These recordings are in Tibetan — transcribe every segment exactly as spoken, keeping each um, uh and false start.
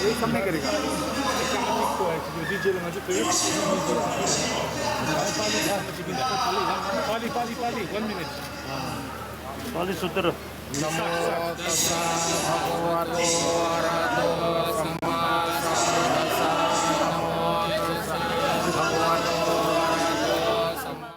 ये सब नहीं करेगा। एक काम करते हैं, जो डीजे लगा जो कोई पाली, पाली, पाली, पाली, पाली, पाली, वन मिनट। पाली सूत्र। नमो तस्स भगवतो अरहतो सम्मा सम्बुद्धस्स। नमो तस्स भगवतो अरहतो सम्मा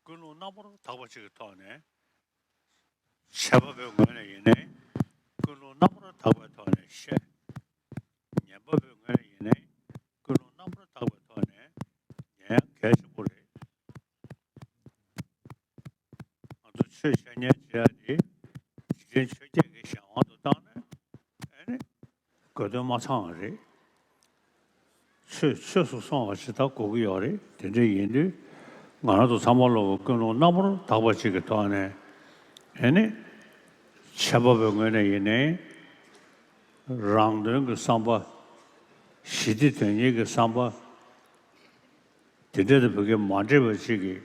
ཀུན་སློང་རྣམ་པར་དག་པ་ཅིག་གི་ཐོག་ནས། འཆལ་པ་པོའི་ངོས་ནས་ཡིན་ནའི་ཀུན་སློང་རྣམ་པར་དག་པའི་ཐོག་ནས་བཤད། ཉན་པ་པོའི་ངོས་ནས་ཡིན་ནའི་ཀུན་སློང་རྣམ་པར་དག་པའི་ཐོག་ནས་ཉན་ཡང་གལ་ཆེན་པོ་རེད། ང་ཚོ་ཆོས་བཤད་ཉན་བྱེད་ཡ་དེ་འཇིག་རྟེན་ཆོས་བརྒྱད་ཀྱི་གཞན་དབང་དུ་བཏང་ནས་ཨེ་ནི། དགོས་དོན་མ་ཚང་བ་རེད། ཆོས་ཆོས་སུ་སོང་བ་ཞིག་ད་དགོས་ཀྱི་ཡོད་རེད། དེ་འདྲ་ཡིན་དུས་ང་རང་ཚོ་ཚང་མ་ལོག་ཀུན་སློང་རྣམ་པར་དག་པ་ཅིག་གི་ཐོག་ནས་ཨེ་ནི། འཆལ་པ་པོའི་ངོས་ནས་ཡིན་ནའི་རང་དོན་གྱི་བསམ་པ། ཞི་བདེ་དོན་གཉེར་གྱི་བསམ་པ། དེ་འདྲ་དང་བོད་སྐད་མ་འདྲེས་པ་ཅིག་གིས།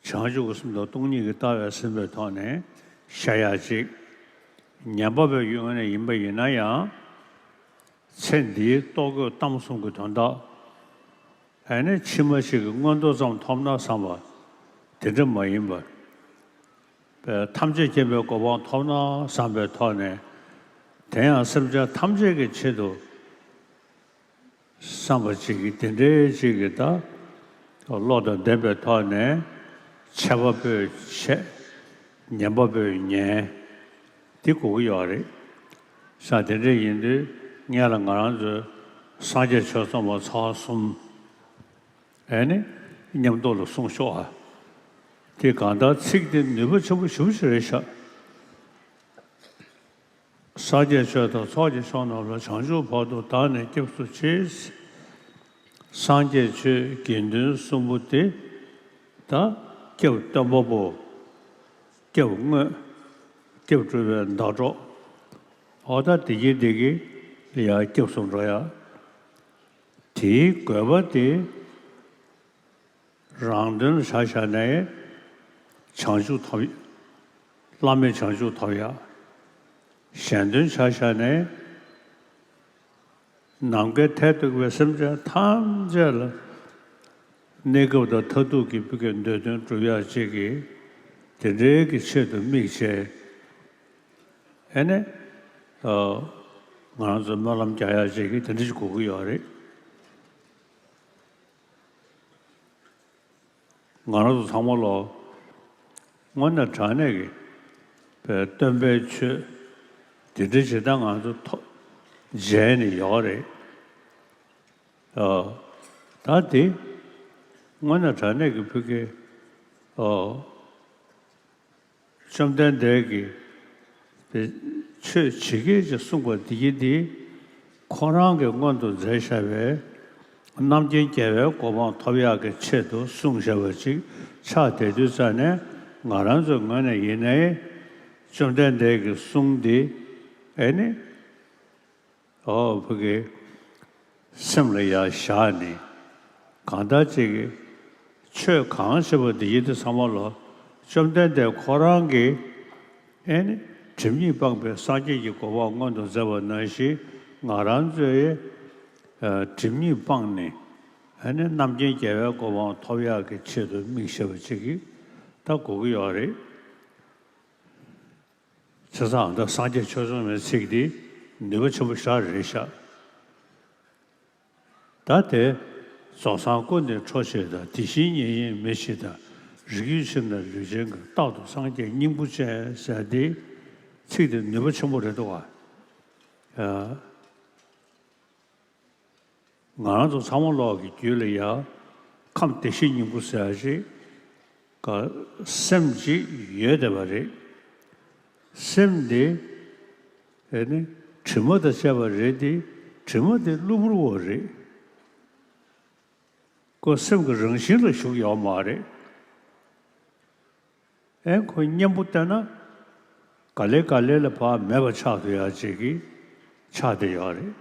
བྱང་ཆུབ་ཀྱི་སེམས་དང་སྟོང་ཉིད་ཀྱི་ལྟ་བས་ཟིན་པའི་ཐོག་ནས་བཤད་ཡག་ཅིག་ཉན་པ་པོའི་ངོས་ནས་ཡིན་པ་ཡིན་ན་ཡང་། ཚེ་འདིའི་ལྟོ་གོས་གཏམ་གསུམ་གྱི་དོན་དག་ཨ་ནི་ཕྱི་མ་ཞིག་གི་མངོན་མཐོ་ཙམ་ཐོབ་ན་བསམ་པ་དེ་འདྲ་མ་ཡིན་པར། པའི་ཐམས་ཅད་མཁྱེན་པའི་གོ་འཕང་ཐོབ་ན་བསམ་པའི་ཐོག་ནས། དེ་ཡང་སེམས་ཅན་ཐམས་ཅད་ཀྱི་ཆེད་དུ། བསམ་པ་གཅིག་གིས་དེ་འདྲའི་གཅིག་གིས་ད་བློ་དང་ལྡན་པའི་ཐོག་ནས་འཆལ་པ་པོས་འཆལ། ཉན་པ་པོས་ཉན། འདི་དགོས་ཀྱི་ཡོད་རེད། ས་དེ་འདྲ་ཡིན་དུས་སྔོན་ལ་ང་རང་ཚོའི་སངས་རྒྱས་ཆོས་ཚོགས་པ་ཚར་གསུམ་ཨེ་ནི་མཉམ་དུ་ལ་གསུང་ཤོག་ཨ། དེ་གང་ལྟར་ཚིག་དེ་ནུས་པ་ཆེན་པོ་ཞེ་པོ་ཅིག་རེད་ཤག་སངས་རྒྱས་ཆོས་དང་ཚོགས་ཀྱི་མཆོག་རྣམས་ལ། བྱང་ཆུབ་བར་དུ་བདག་ནི་སྐྱབས་སུ་མཆི། སངས་རྒྱས་ཆོས་དགེ་འདུན་གསུམ་པོ་དེ་ད་སྐྱབས་སྟོན་པ་པོ། སྐྱབས་དངོས། སྐྱབས་སྒྲུབ་པའི་ཟླ་གྲོགས། འོ་ད་བདེ་སྐྱིད་བདེ་སྐྱིད་ལ་ཡང་སྐྱབས་སུ་འགྲོ་ཡ། དེའི་དགོས་པ་དེ། རང་དོན་ལ་ཆ་བཞག་ནས་བྱང་ཆུབ་ཐོབ། བླ་མེད་བྱང་ཆུབ་ཐོབ་ཡ། གཞན་དོན་ཆ་བཞག་ནས་ནམ་མཁའི་མཐས་གཏུགས་པའི་སེམས་ཅན་ཐམས་ཅད་ལ་གནས་སྐབས་དང་མཐར་ཐུག་གི་བུ་གའི་འདོད་དོན་སྒྲུབ་ཡ་ཅིག་གི་དེ་འདྲའི་གི་ཆེད་དུ་དམིགས་བྱས་ཨེ་ནས་ང་རང་ཚོ་སྨོན་ལམ་རྒྱག་ཡ་ཅིག་གི་དེ་འདྲ་ཅིག་དགོས་ཀྱི་ཡོད་རེད། ང་རང་ཚོ་ཚང་མ་ལོ། དངོས་གནས་དྲང་གནས་ཀྱི་པའི་སྟོན་པའི་ཆོས་འདི་འདྲ་ཇི་ལྟར་ང་ཚོ་ཐོ་མཇལ་ནས་ཡོད་རེད། ཨ། ད་དེ་དངོས་གནས་དྲང་གནས་ཀྱི་ཕ་གི་ཨ། བཅོམ་ལྡན་འདས་ཀྱིས་པའི་ཆོས་ཇི་སྐད་ཅེས་གསུངས་པ་འདི་གི་འདི་ཁོ་རང་གི་སྔོན་དུ་མཛད་བཞག་པའི་རྣམ་མཁྱེན་རྒྱལ་བའི་གོ་འཕང་ཐོབ་ཡག་གི་ཆེད་དུ་གསུངས་བཞག་པ་ཅིག་ཆགས་བསྡད་དུས་ཙ་ནས་ང་རང་ཚོའི་ངོས་ནས་ཡིན་ནའི་ བཅོམ་ལྡན་འདས་ཀྱི་གསུང་འདི་ཨེ་ནི། ཨོ་ཕ་གི་སེམས་ལ་ཡར་བཞག་ནས་གང་ལྟར་ཅིག་གི་ཆོས་གང་བྱེད་པ་འདི་ཡིན་དུས་ཚང་མ་ལ་བཅོམ་ལྡན་འདས་ཁོ་རང་གིས་ཨེ་ནི་སྒྲིབ་གཉིས་སྤངས་པའི་སངས་རྒྱས་ཀྱི་གོ་འཕང་མངོན་དུ་མཛད་པ་ནང་བཞིན་ང་རང་ཚོས་ཨ་སྒྲིབ་གཉིས་སྤངས་ནས་ཨེ་ནི་རྣམ་མཁྱེན་རྒྱལ་བའི་གོ་འཕང་ཐོབ་ཡག་གི་ཆེད་དུ་དམིགས་བྱས་པ་ཅིག་གིས་ད་དགོས་ཀྱི་ཡོད་རེད། བྱས་ཙང་ད་སངས་རྒྱས་ཆོས་ཚོགས་མའི་ཚིག་འདི་ནུས་པ་ཆེན་པོ་ཞེ་དྲག་རེད་ཤག་ད་དེ་རྫོགས་སངས་སྐུ་འདི་འཕྲོ་བྱེད་དང་དེ་བཞིན་ཉིད་ཡིན་མི་ཤེས་དང་རིགས་རྒྱུད་ཆེན་དང་ལུས་ཅན་གྱི་རྟག་ཏུ་སངས་རྒྱས་སྙིང་པོ་ཅན་ཟེར་འདི་ཚིག་འདི་ནུས་པ་ཆེན་པོ་རེད་འདུག་ག་ཡ། ང་རང་ཚོ་ཚང་མ་ལོག་གི་རྒྱུད་ལ་ཡ་ཁམས་བདེ་གཤེགས་སྙིང་པོ་ཟེར་ཡ་ཞིག་ག་སེམས་ཅིག་ཡོད་བསྡད་པ་རེད། སེམས་དེ་ཨེ་ནི་དྲི་མ་དང་བཅས་པ་རེད་དེ་དྲི་མ་དེ་གློ་བུར་བ་རེད། ཁོ་སེམས་ཀྱི་རང་བཞིན་ལ་ཞུགས་ཡོད་མ་རེད། ཨེ་ཁོ་གཉེན་པོ་བསྟེན་ན་ག་ལེ་ག་ལེ་ལ་ཕར་མེད་པ་ཆགས་ཐུབ་ཡ་ཅིག་གི་ཆགས་བསྡད་ཡོད་རེད།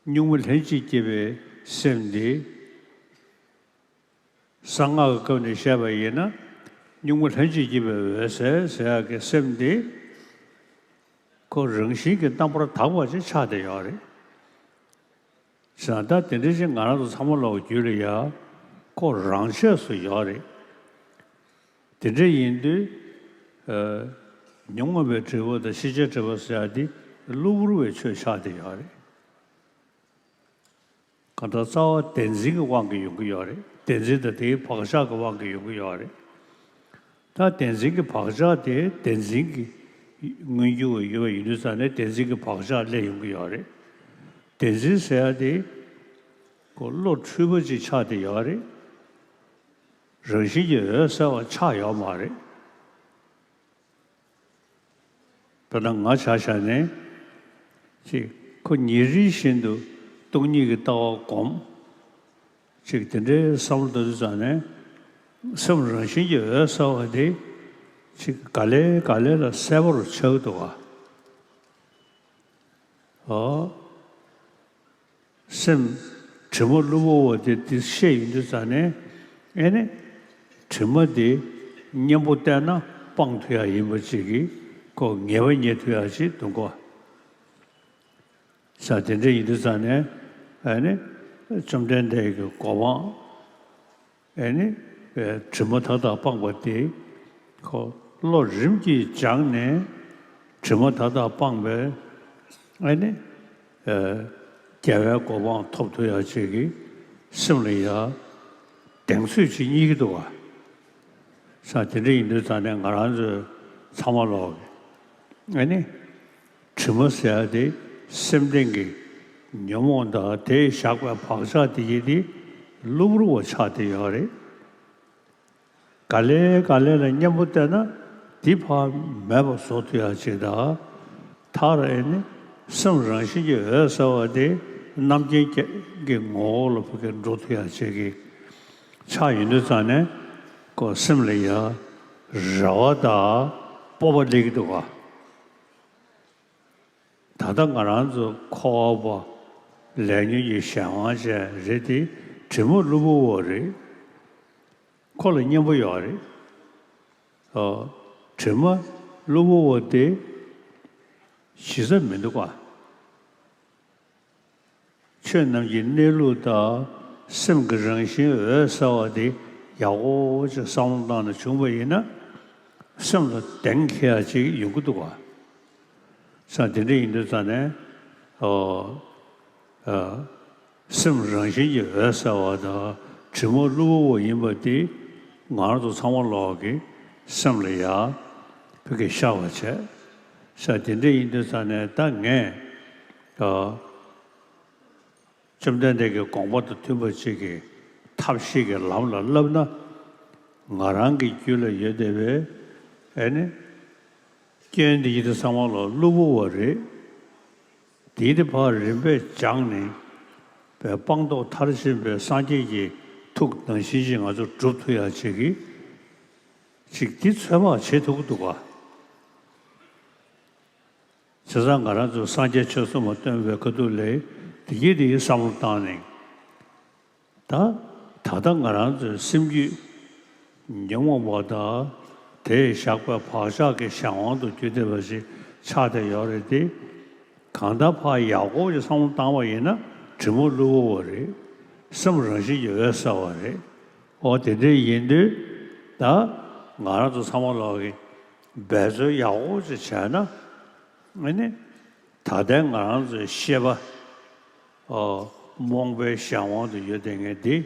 གཉུག་མ་ལྷན་ཅིག་སྐྱེས་པའི་སེམས་འདི་གསང་སྔགས་ཀྱི་སྐབས་ནས་བཤད་པ་ཡིན་ན་གཉུག་མ་ལྷན་ཅིག་སྐྱེས་པའི་འོད་གསལ་ཟེར་ཡག་གི་སེམས་འདི་ཁོ་རང་བཞིན་གྱིས་རྣམ་པར་དག་པ་ཅིག་ཆགས་བསྡད་ཡོད་རེད། བྱས་ཙང་ད་དེ་འདྲ་ཞིག་ང་རང་ཚོ་ཚང་མ་ལོག་རྒྱུད་ལ་ཡ་ཁོ་རང་ཆས་སུ་ཡོད་རེད། དེ་འདྲ་ཡིན་དུས་ཨ་ཉོན་མོངས་པའི་དྲི་མ་དང་ཤེས་བྱའི་དྲི་མ་ཟེར་ཡ་འདི་གློ་བུར་བའི་ཆོས་ཆགས་བསྡད་ཡོད་རེད། གང་ལྟར་རྩ་བ་བདེན་འཛིན་གྱི་དབང་གིས་ཡོང་གི་ཡོད་རེད། བདེན་འཛིན་དང་དེའི་བག་ཆགས་ཀྱི་དབང་གིས་ཡོང་གི་ཡོད་རེད། ད་བདེན་འཛིན་གྱི་བག་ཆགས་དེ་བདེན་འཛིན་གྱི་མངོན་གྱུར་བ་ཡོད་པ་ཡིན་དུས་ཙང་ནས་བདེན་འཛིན་གྱི་བག་ཆགས་སླེབས་ཡོང་གི་ཡོད་རེད། བདེན་འཛིན་ཟེར་ཡ་དེ་ཁོ་བློ་འཁྲུལ་པ་ཅིག་ཆགས་བསྡད་ཡོད་རེད། རང་བཞིན་གྱིས་འོད་གསལ་བ་ཆགས་ཡོད་མ་རེད། དཔེར་ན་ང་ཆ་བཞག་ནས་ཅིག་ཁོ་ཉིན་རེ་བཞིན་དུ་སྟོང་ཉིད་ཀྱི་ལྟ་བ་སྒོམ། ཅིག་དེ་འདྲའི་བསམ་བློ་གཏོང་དུས་ཙང་ནས་སེམས་རང་བཞིན་གྱིས་འོད་གསལ་བ་དེ་ཅིག་ག་ལེ་ག་ལེ་ལ་གསལ་པོར་ཆགས་འདུག་ག་ཨོ། སེམས་དྲི་མ་གློ་བུར་བ་དེ་དེ་ཤེས་ཡོང་དུས་ཙང་ནས་ཨེ་ནི་དྲི་མ་དེ་གཉེན་པོ་བསྟེན་ན་སྤང་ཐུབ་ཡ་ཡིན་པ་ཅིག་གིས་ཁོ་ངེས་པ་རྙེད་ཐུབ་ཡ་ཅིག་འདུག་གོ་ས་དེ་འདྲ་ཡིན་དུས་ཙང་ནས་ཨེ་ནི་བཅོམ་ལྡན་འདས་ཀྱི་གོ་འཕང་ཨེ་ནི་དྲི་མ་མཐའ་དག་སྤངས་པ་དེ་ཁོ་བློ་རིམ་གྱིས་སྦྱངས་ནས་དྲི་མ་མཐའ་དག་སྤངས་པས་ཨེ་ནི་རྒྱལ་བའི་གོ་འཕང་ཐོབ་ཐུབ་ཡ་ཅིག་གི་སེམས་ལ་ཡ་གདེང་ཚོད་ཅིག་རྙེད་ཀྱི་འདུག་ག་ས་དེ་འདྲ་ཡིན་དུས་ཙང་ནས་ང་རང་ཚོའི་ཚང་མ་ལོག་གི་ཨེ་ནི། དྲི་མ་ཟེར་ཡ་དེ་སེམས་གཏིང་གི་ཉོན་མོངས་དང་དེས་བཞག་པའི་བག་ཆགས་དེ་ཡི་དེ་གློ་བུར་བ་ཆགས་བསྡད་ཡོད་རེད། ག་ལེ་ག་ལེ་ལ་གཉེན་པོ་བསྟེན་ན་དེ་ཕར་མེད་པ་བཟོ་ཐུབ་ཡ་ཅིག་དང་། མཐར་ཨེ་ནི་སེམས་རང་བཞིན་གྱིས་འོད་གསལ་བ་དེ་རྣམ་མཁྱེན་གྱི་ངོ་བོ་ལ་ཕ་གི་འགྲོ་ཐུབ་ཡ་ཅིག་གི་ཆགས་ཡོང་དུས་ཙང་ནས་ཁོ་སེམས་ལ་ཡ་རེ་བ་དང་སྤོབས་པ་སླེབས་ཀྱི་འདུག་ག་ད་ལྟ་ང་རང་ཚོ་འཁོར་བ་པོ་ལས་ཉོན་གྱི་གཞན་དབང་ཅན་རེད་དེ་དྲི་མ་གློ་བུར་བ་རེད། ཁོ་ལ་གཉེན་པོ་ཡོད་རེད། ཨོ། དྲི་མ་གློ་བུར་བ་དེ་གཞི་རྩ་མི་འདུག་ག་ཆོས་རྣམས་ཀྱི་གནས་ལུགས་དང་སེམས་ཀྱི་རང་བཞིན་འོད་གསལ་བ་དེ་ཡག་པོ་ཅིག་བསམ་བློ་བཏང་ནས་བྱུང་བ་ཡིན་ན་སེམས་ལ་གདེང་འཁེལ་ཡ་ཅིག་ཡོང་གི་འདུག་ག་ས་དེ་འདྲ་ཡིན་དུས་ཙང་ནས་ཨོ། ཨ། སེམས་རང་བཞིན་གྱིས་འོད་གསལ་བ་དང་དྲི་མ་གློ་བུར་བ་ཡིན་པ་དེ་ང་རང་ཚོ་ཚང་མ་ལོག་གི་སེམས་ལ་ཡ་ཕ་གི་ཤར་བ་བྱས། ས་དེ་འདྲ་ཡིན་དུས་ཙང་ནས་ད་ངས་ཨ། བཅོམ་ལྡན་འདས་ཀྱི་དགོངས་པ་དང་མཐུན་པ་ཅིག་གི་ཐབས་ཤེས་ཀྱི་ལམ་ལ་བསླབ་ན། ང་རང་གི་རྒྱུད་ལ་ཡོད་བསྡད་པའི་ཨེ་ནི། སྐྱོན་འདི་ཡི་དེ་ཚང་མ་ལ་གློ་བུར་བ་རེད། དེའི་དེ་ཕར་རིམ་པས་སྦྱངས་ནས་པའི་སྤངས་རྟོགས་མཐར་ཕྱིན་པའི་སངས་རྒྱས་ཀྱི་ཐུགས་ནང་བཞིན་ཅིག་ང་ཚོ་སྒྲུབ་ཐུབ་ཡ་ཅིག་གི་ ཅིག་འདི་ཚོད་དཔག་བྱེད་ཐུབ་ཀྱི་འདུག་ག། བྱས་ཙང་ང་རང་ཚོ་སངས་རྒྱས་ཆོས་གསུམ་ལ་སྟོན་པའི་ཁ་ཐུག་ལ་དེ་གྱིས་དེ་གྱིས་བསམ་བློ་བཏང་ནས། ད་ད་ལྟ་ང་རང་ཚོའི་སེམས་རྒྱུད་ཉོན་མོངས་པ་དང་དེས་བཞག་པའི་བག་ཆགས་ཀྱི་གཞན་དབང་དུ་གྱུར་བསྡད་པ་ཞིག་ཆགས་བསྡད་ཡོད་རེད་དེ། གང་ལྟར་ཕར་ཡག་པོ་ཞིག་བསམ་བློ་བཏང་བ་ཡིན་ན་དྲི་མ་བླུ་བོ་བ་རེད། སེམས་རང་བཞིན་གྱིས་འོད་གསལ་བ་རེད། འོ་དེ་འདྲ་ཡིན་དུས་ད་ང་རང་ཚོ་ཚང་མ་ལོག་གིས་འབད་རྩོལ་ཡག་པོ་ཞིག་བྱས་ན། ཨ་ནི། ད་ལྟའི་ང་རང་ཚོའི་ཤེས་པ། ཨོ། རྨོངས་པའི་གཞན་དབང་དུ་ཡོད་བསྡད་མཁན་འདི།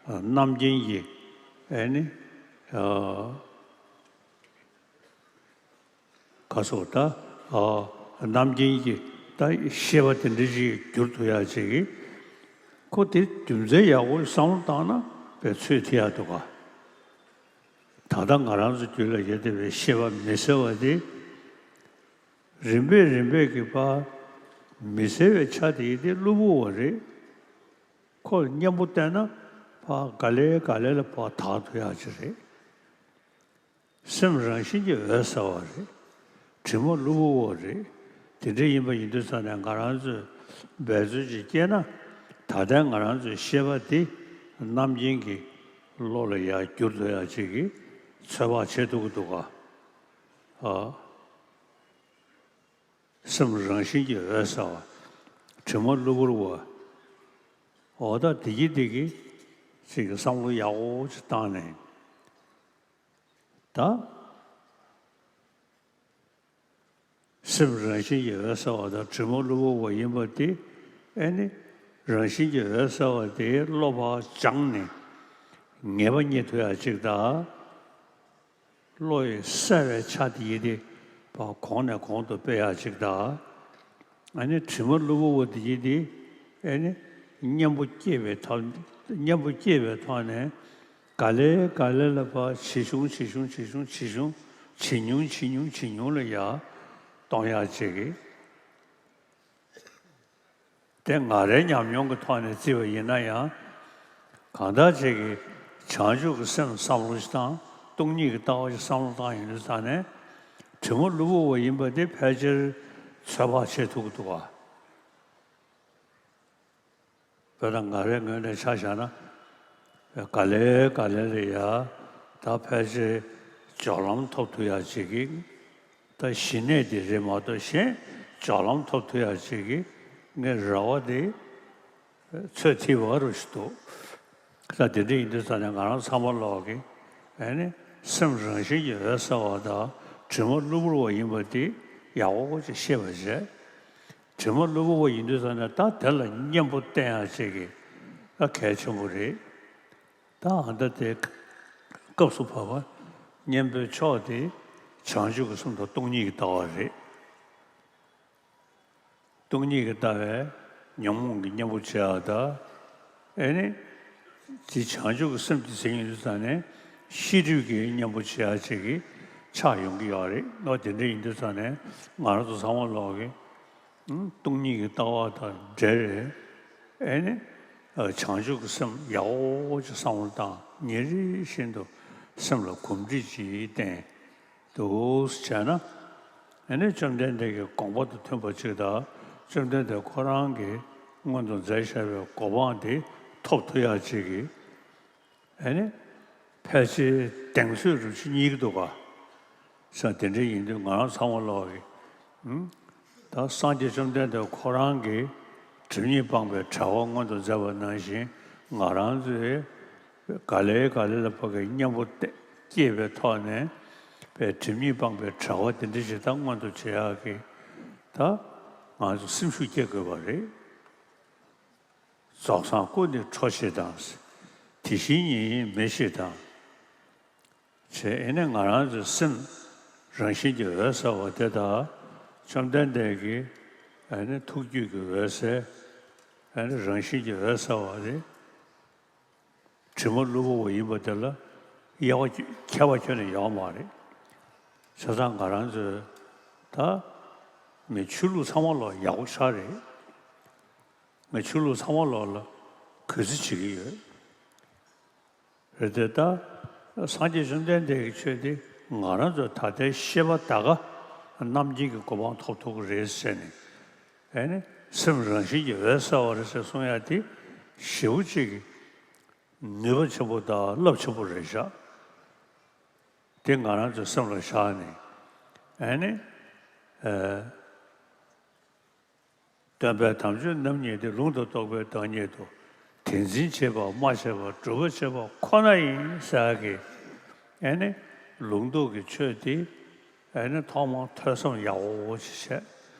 ཨ། རྣམ་མཁྱེན་གྱི། ཨ་ནི། ཨོ། ག་སོགས་ད། ཨོ། རྣམ་མཁྱེན་གྱི་ད་ཤེས་པ་དེ་འདྲ་ཞིག་འགྱུར་ཐུབ་ཡག་ཅིག་གི། ཁོ་དེ་རྒྱུ་མཚན་ཡག་པོ་བསམ་བློ་བཏང་ན་དཔེ་ཚོད་ཐིག་ཡག་འདུག་ག། ད་ལྟ་ང་རང་ཚོ་རྒྱུད་ལ་ཡོད་བསྡད་པའི་ཤེས་པ་མི་གསལ་བ་དེ། རིམ་པས་རིམ་པས་ཀྱི་བར་མི་གསལ་བའི་ཆ་དེ་ཡིན་ཏེ་གློ་བུར་བ་རེད། ཁོ་ལ་མཉམ་པོ་བལྟས་ན་ཕར་ག་ལེ་ག་ལེ་ལ་ཕར་དག་ཐུབ་ཡག་ཅིག་རེད། སེམས་རང་བཞིན་གྱིས་འོད་གསལ་བ་རེད། དྲི་མ་གློ་བུར་བ་རེད། དེ་འདྲ་ཡིན་པ་ཡིན་དུས་ཙང་ནས་ང་རང་ཚོས་འབད་རྩོལ་ཅིག་བསྐྱེད་ན། ད་ལྟའི་ང་རང་ཚོའི་ཤེས་པ་དེ་རྣམ་མཁྱེན་གྱི་བློ་ལ་ཡར་བསྒྱུར་ཐུབ་ཡག་ཅིག་གི་ཚོད་དཔག་བྱེད་ཐུབ་ཀྱི་འདུག་ག། ཨ། སེམས་རང་བཞིན་གྱིས་འོད་གསལ་བ། དྲི་མ་གློ་བུར་བ། འོ་ད་དེ་གྱིས་དེ་གྱིས་ཅིག་བསམ་བློ་ཡག་པོ་ཅིག་བཏང་ནས། ད། སེམས་རང་བཞིན་གྱིས་འོད་གསལ་བ་དང་དྲི་མ་གློ་བུར་བ་ཡིན་པ་དེ། ཨེ་ནི། རང་བཞིན་གྱིས་འོད་གསལ་བ་དེའི་བློ་ཕར་སྦྱངས་ནས་ངེས་པ་རྙེད་ཐུབ་ཡག་ཅིག་དང་། བློ་ཡི་གསལ་བའི་ཆ་དེ་ཡིན་ཏེ་ཕར་གོང་ནས་གོང་དུ་སྤེལ་ཡག་ཅིག་དང་། ཨ་ནི་དྲི་མ་གློ་བུར་བ་དེ་ཡིན་ཏེ། ཨེ་ནི། གཉེན་པོ་སྐྱེས་པའི་ཐོག་གཉེན་པོ་སྐྱེས་པའི་ཐོག་ནས་ག་ལེ་ག་ལེ་ལ་ཕར་ཇེ་ཆུང་ཇེ་ཆུང་ཇེ་ཆུང་ཇེ་ཆུང་ཇེ་ཉུང་ཇེ་ཉུང་ཇེ་ཉུང་ལ་ཡར་གཏོང་ཡག་ཅིག་གི། དེ་ང་རའི་ཉམས་མྱོང་གི་ཐོག་ནས་བརྩིས་པ་ཡིན་ན་ཡང་། གང་ལྟར་ཅིག་གིས་བྱང་ཆུབ་ཀྱི་སེམས་བསམ་བློ་ཞིག་བཏང་། སྟོང་ཉིད་ཀྱི་ལྟ་བ་ཞིག་བསམ་བློ་བཏང་ཡོང་དུས་ཙང་ནས། དྲི་མ་གློ་བུར་བ་ཡིན་པ་དེ་ཕལ་ཆེར་ཚོད་དཔག་བྱེད་ཐུབ་ཀྱི་འདུག་ག། དཔེར་ན་ང་རའི་ངོས་ནས་ཆ་བཞག་ན། ག་ལེ་ག་ལེ་ལ་ཡ། ད་ཕལ་ཆེར་སྦྱོར་ལམ་ཐོབ་ཐུབ་ཡག་ཅིག་གི། ད་གཞི་གནས་དེ་རེད་མ་གཏོགས་གཞན་སྦྱོར་ལམ་ཐོབ་ཐུབ་ཡག་ཅིག་གི་ངའི་རེ་བ་དེ་ཚོད་ཐིག་པ་རུ་ཞིག་འདུག། ད་དེ་འདྲ་ཡིན་དུས་ཙང་ནས་ང་རང་ཚང་མ་ལོག་གི། ཨེ་ནི། སེམས་རང་བཞིན་གྱིས་འོད་གསལ་བ་དང་དྲི་མ་གློ་བུར་བ་ཡིན་པ་དེ་ཡག་པོ་ཅིག་ཤེས་པ་བྱས། དྲི་མ་གློ་བུར་བ་ཡིན་དུས་ཙང་ནས་ད་དེ་ལ་གཉེན་པོ་བསྟེན་ཡག་ཅིག་གི་ད་གལ་ཆེན་པོ་རེད། ད་ཨ་ད་དེ་སྐབས་སུ་བབ་པ་གཉེན་པོའི་མཆོག་དེ་བྱང་ཆུབ་ཀྱི་སེམས་དང་སྟོང་ཉིད་ཀྱི་ལྟ་བ་རེད། སྟོང་ཉིད་ཀྱི་ལྟ་བས་ཉོན་མོངས་ཀྱི་གཉེན་པོ་བྱེད་ཡག་དང་། ཨེ་ནི། དེ་བྱང་ཆུབ་ཀྱི་སེམས་ཀྱི་ཟིན་ཡོད་དུས་ཙང་ནས་ཤེས་སྒྲིབ་ཀྱི་གཉེན་པོ་བྱེད་ཡག་ཅིག་གི་ཆགས་ཡོང་གི་ཡོད་རེད། ཨོ་དེ་འདྲ་ཡིན་དུས་ཙང་ནས་ང་རང་ཚོ་ཚང་མ་ལོག་གི། ཨང་། སྟོང་ཉིད་ཀྱི་ལྟ་བ་དང་འབྲེལ་བའི། ཨེ་ནི། ཨ། བྱང་ཆུབ་ཀྱི་སེམས་ཡག་པོ་ཅིག་བསམ་བློ་བཏང་། ཉིན་རེ་བཞིན་དུ་སེམས་ལ་གོམས་འདྲིས་ཅིག་བསྟེན་འདུག་བྱས་ན། ཨེ་ནི་བཅོམ་ལྡན་འདས་ཀྱི་དགོངས་པ་དང་མཐུན་པ་ཅིག་དང་། བཅོམ་ལྡན་འདས་ཁོ་རང་གིས་སྔོན་དུ་མཛད་བཞག་པའི་གོ་འཕང་དེ་ཐོབ་ཐུབ་ཡག་ཅིག་གི། ཨེ་ནི། ཕལ་ཆེར་གདེང་ཚོད་རུ་ཅིག་རྙེད་ཀྱི་འདུག་ག། ས་དེ་འདྲ་ཡིན་དུས་ང་རང་ཚང་མ་ལོག་གི། ཨང་། ད་སངས་རྒྱས་བཅོམ་ལྡན་འདས་ཁོ་རང་གིས་སྒྲིབ་གཉིས་སྤངས་པའི་གྲྭ་པ་མངོན་དུ་མཛད་པ་ནང་བཞིན། ང་རང་ཚོས་ག་ལེ་ག་ལེ་ལ་ཕ་གི་གཉེན་པོ་བསྐྱེད་པའི་ཐོག་ནས་པའི་སྒྲིབ་གཉིས་སྤངས་པའི་གྲྭ་པ་དེ་འདྲ་ཞིག་ད་མངོན་དུ་བྱེད་ཡག་གི། ད་ང་ཚོ་སེམས་ཤུགས་སྐྱེད་དགོས་པ་རེད། རྫོགས་སངས་སྐུ་ནི་འཕྲོ་ཞེས་དང་། དེ་བཞིན་ཉིད་ཡིན་མི་ཞེས་དང་། ཞེས། ཨེ་ནི་ང་རང་ཚོའི་སེམས་རང་བཞིན་གྱིས་འོད་གསལ་བ་དེ་དག་བཅོམ་ལྡན་འདས་ཀྱི་ཨེ་ནི་ཐུགས་རྒྱུད་ཀྱི་འོད་གསལ། ཨེ་ནི་རང་བཞིན་གྱིས་འོད་གསལ་བ་དེ། དྲི་མ་གློ་བུར་བ་ཡིན་པ་དེ་ལ་དབྱེ་བ་ཁྱད་པར་ཁྱོན་ནས་ཡོད་མ་རེད། བྱས་ཙང་ང་རང་ཚོས་ད་མི་ཆོས་ལུགས་ཚང་མ་ལོག་ཡག་པོ་ཤར་རེད། ང་ཆོས་ལུགས་ཚང་མ་ལོག་ལ་གུས་བརྩི་བྱེད་ཀྱི་ཡོད། རེད་དེ་ད། སངས་རྒྱས་བཅོམ་ལྡན་འདས་ཀྱི་ཆོས་དེ་ང་རང་ཚོ་ད་ལྟའི་ཤེས་པ་ད་ག་རྣམ་མཁྱེན་གྱི་གོ་འཕང་ཐོབ་ཐུབ་ཀྱི་རེད་ཟེར་ནས། ཨེ་ནི་སེམས་རང་བཞིན་གྱིས་འོད་གསལ་བ་རེད་ཟེར་གསུང་ཡ་དེ་ཞེ་པོ་ཅིག་གི་ནུས་པ་ཆེན་པོ་དང་རླབས་ཆེན་པོ་རེད་ཤག་དེ་ང་རང་ཚོའི་སེམས་ལ་བཞག་ནས། ཨེ་ནི། ཨ། སྟོན་པའི་དམ་ཆོས་རྣམ་གཉིས་ཏེ། ལུང་དང་རྟོགས་པའི་བདག་ཉིད་དོ། དེ་འཛིན་བྱེད་པ་སྨྲ་བྱེད་པ། སྒྲུབ་པ་བྱེད་པ་ཁོ་ན་ཡིན་ཟེར་གི། ཨེ་ནི། ལུང་རྟོགས་ཀྱི་ཆོས་དེ། ཨེ་ནི་ཐོག་མར་ཐོས་བསམ་ཡག་པོ་ཞིག་བྱས།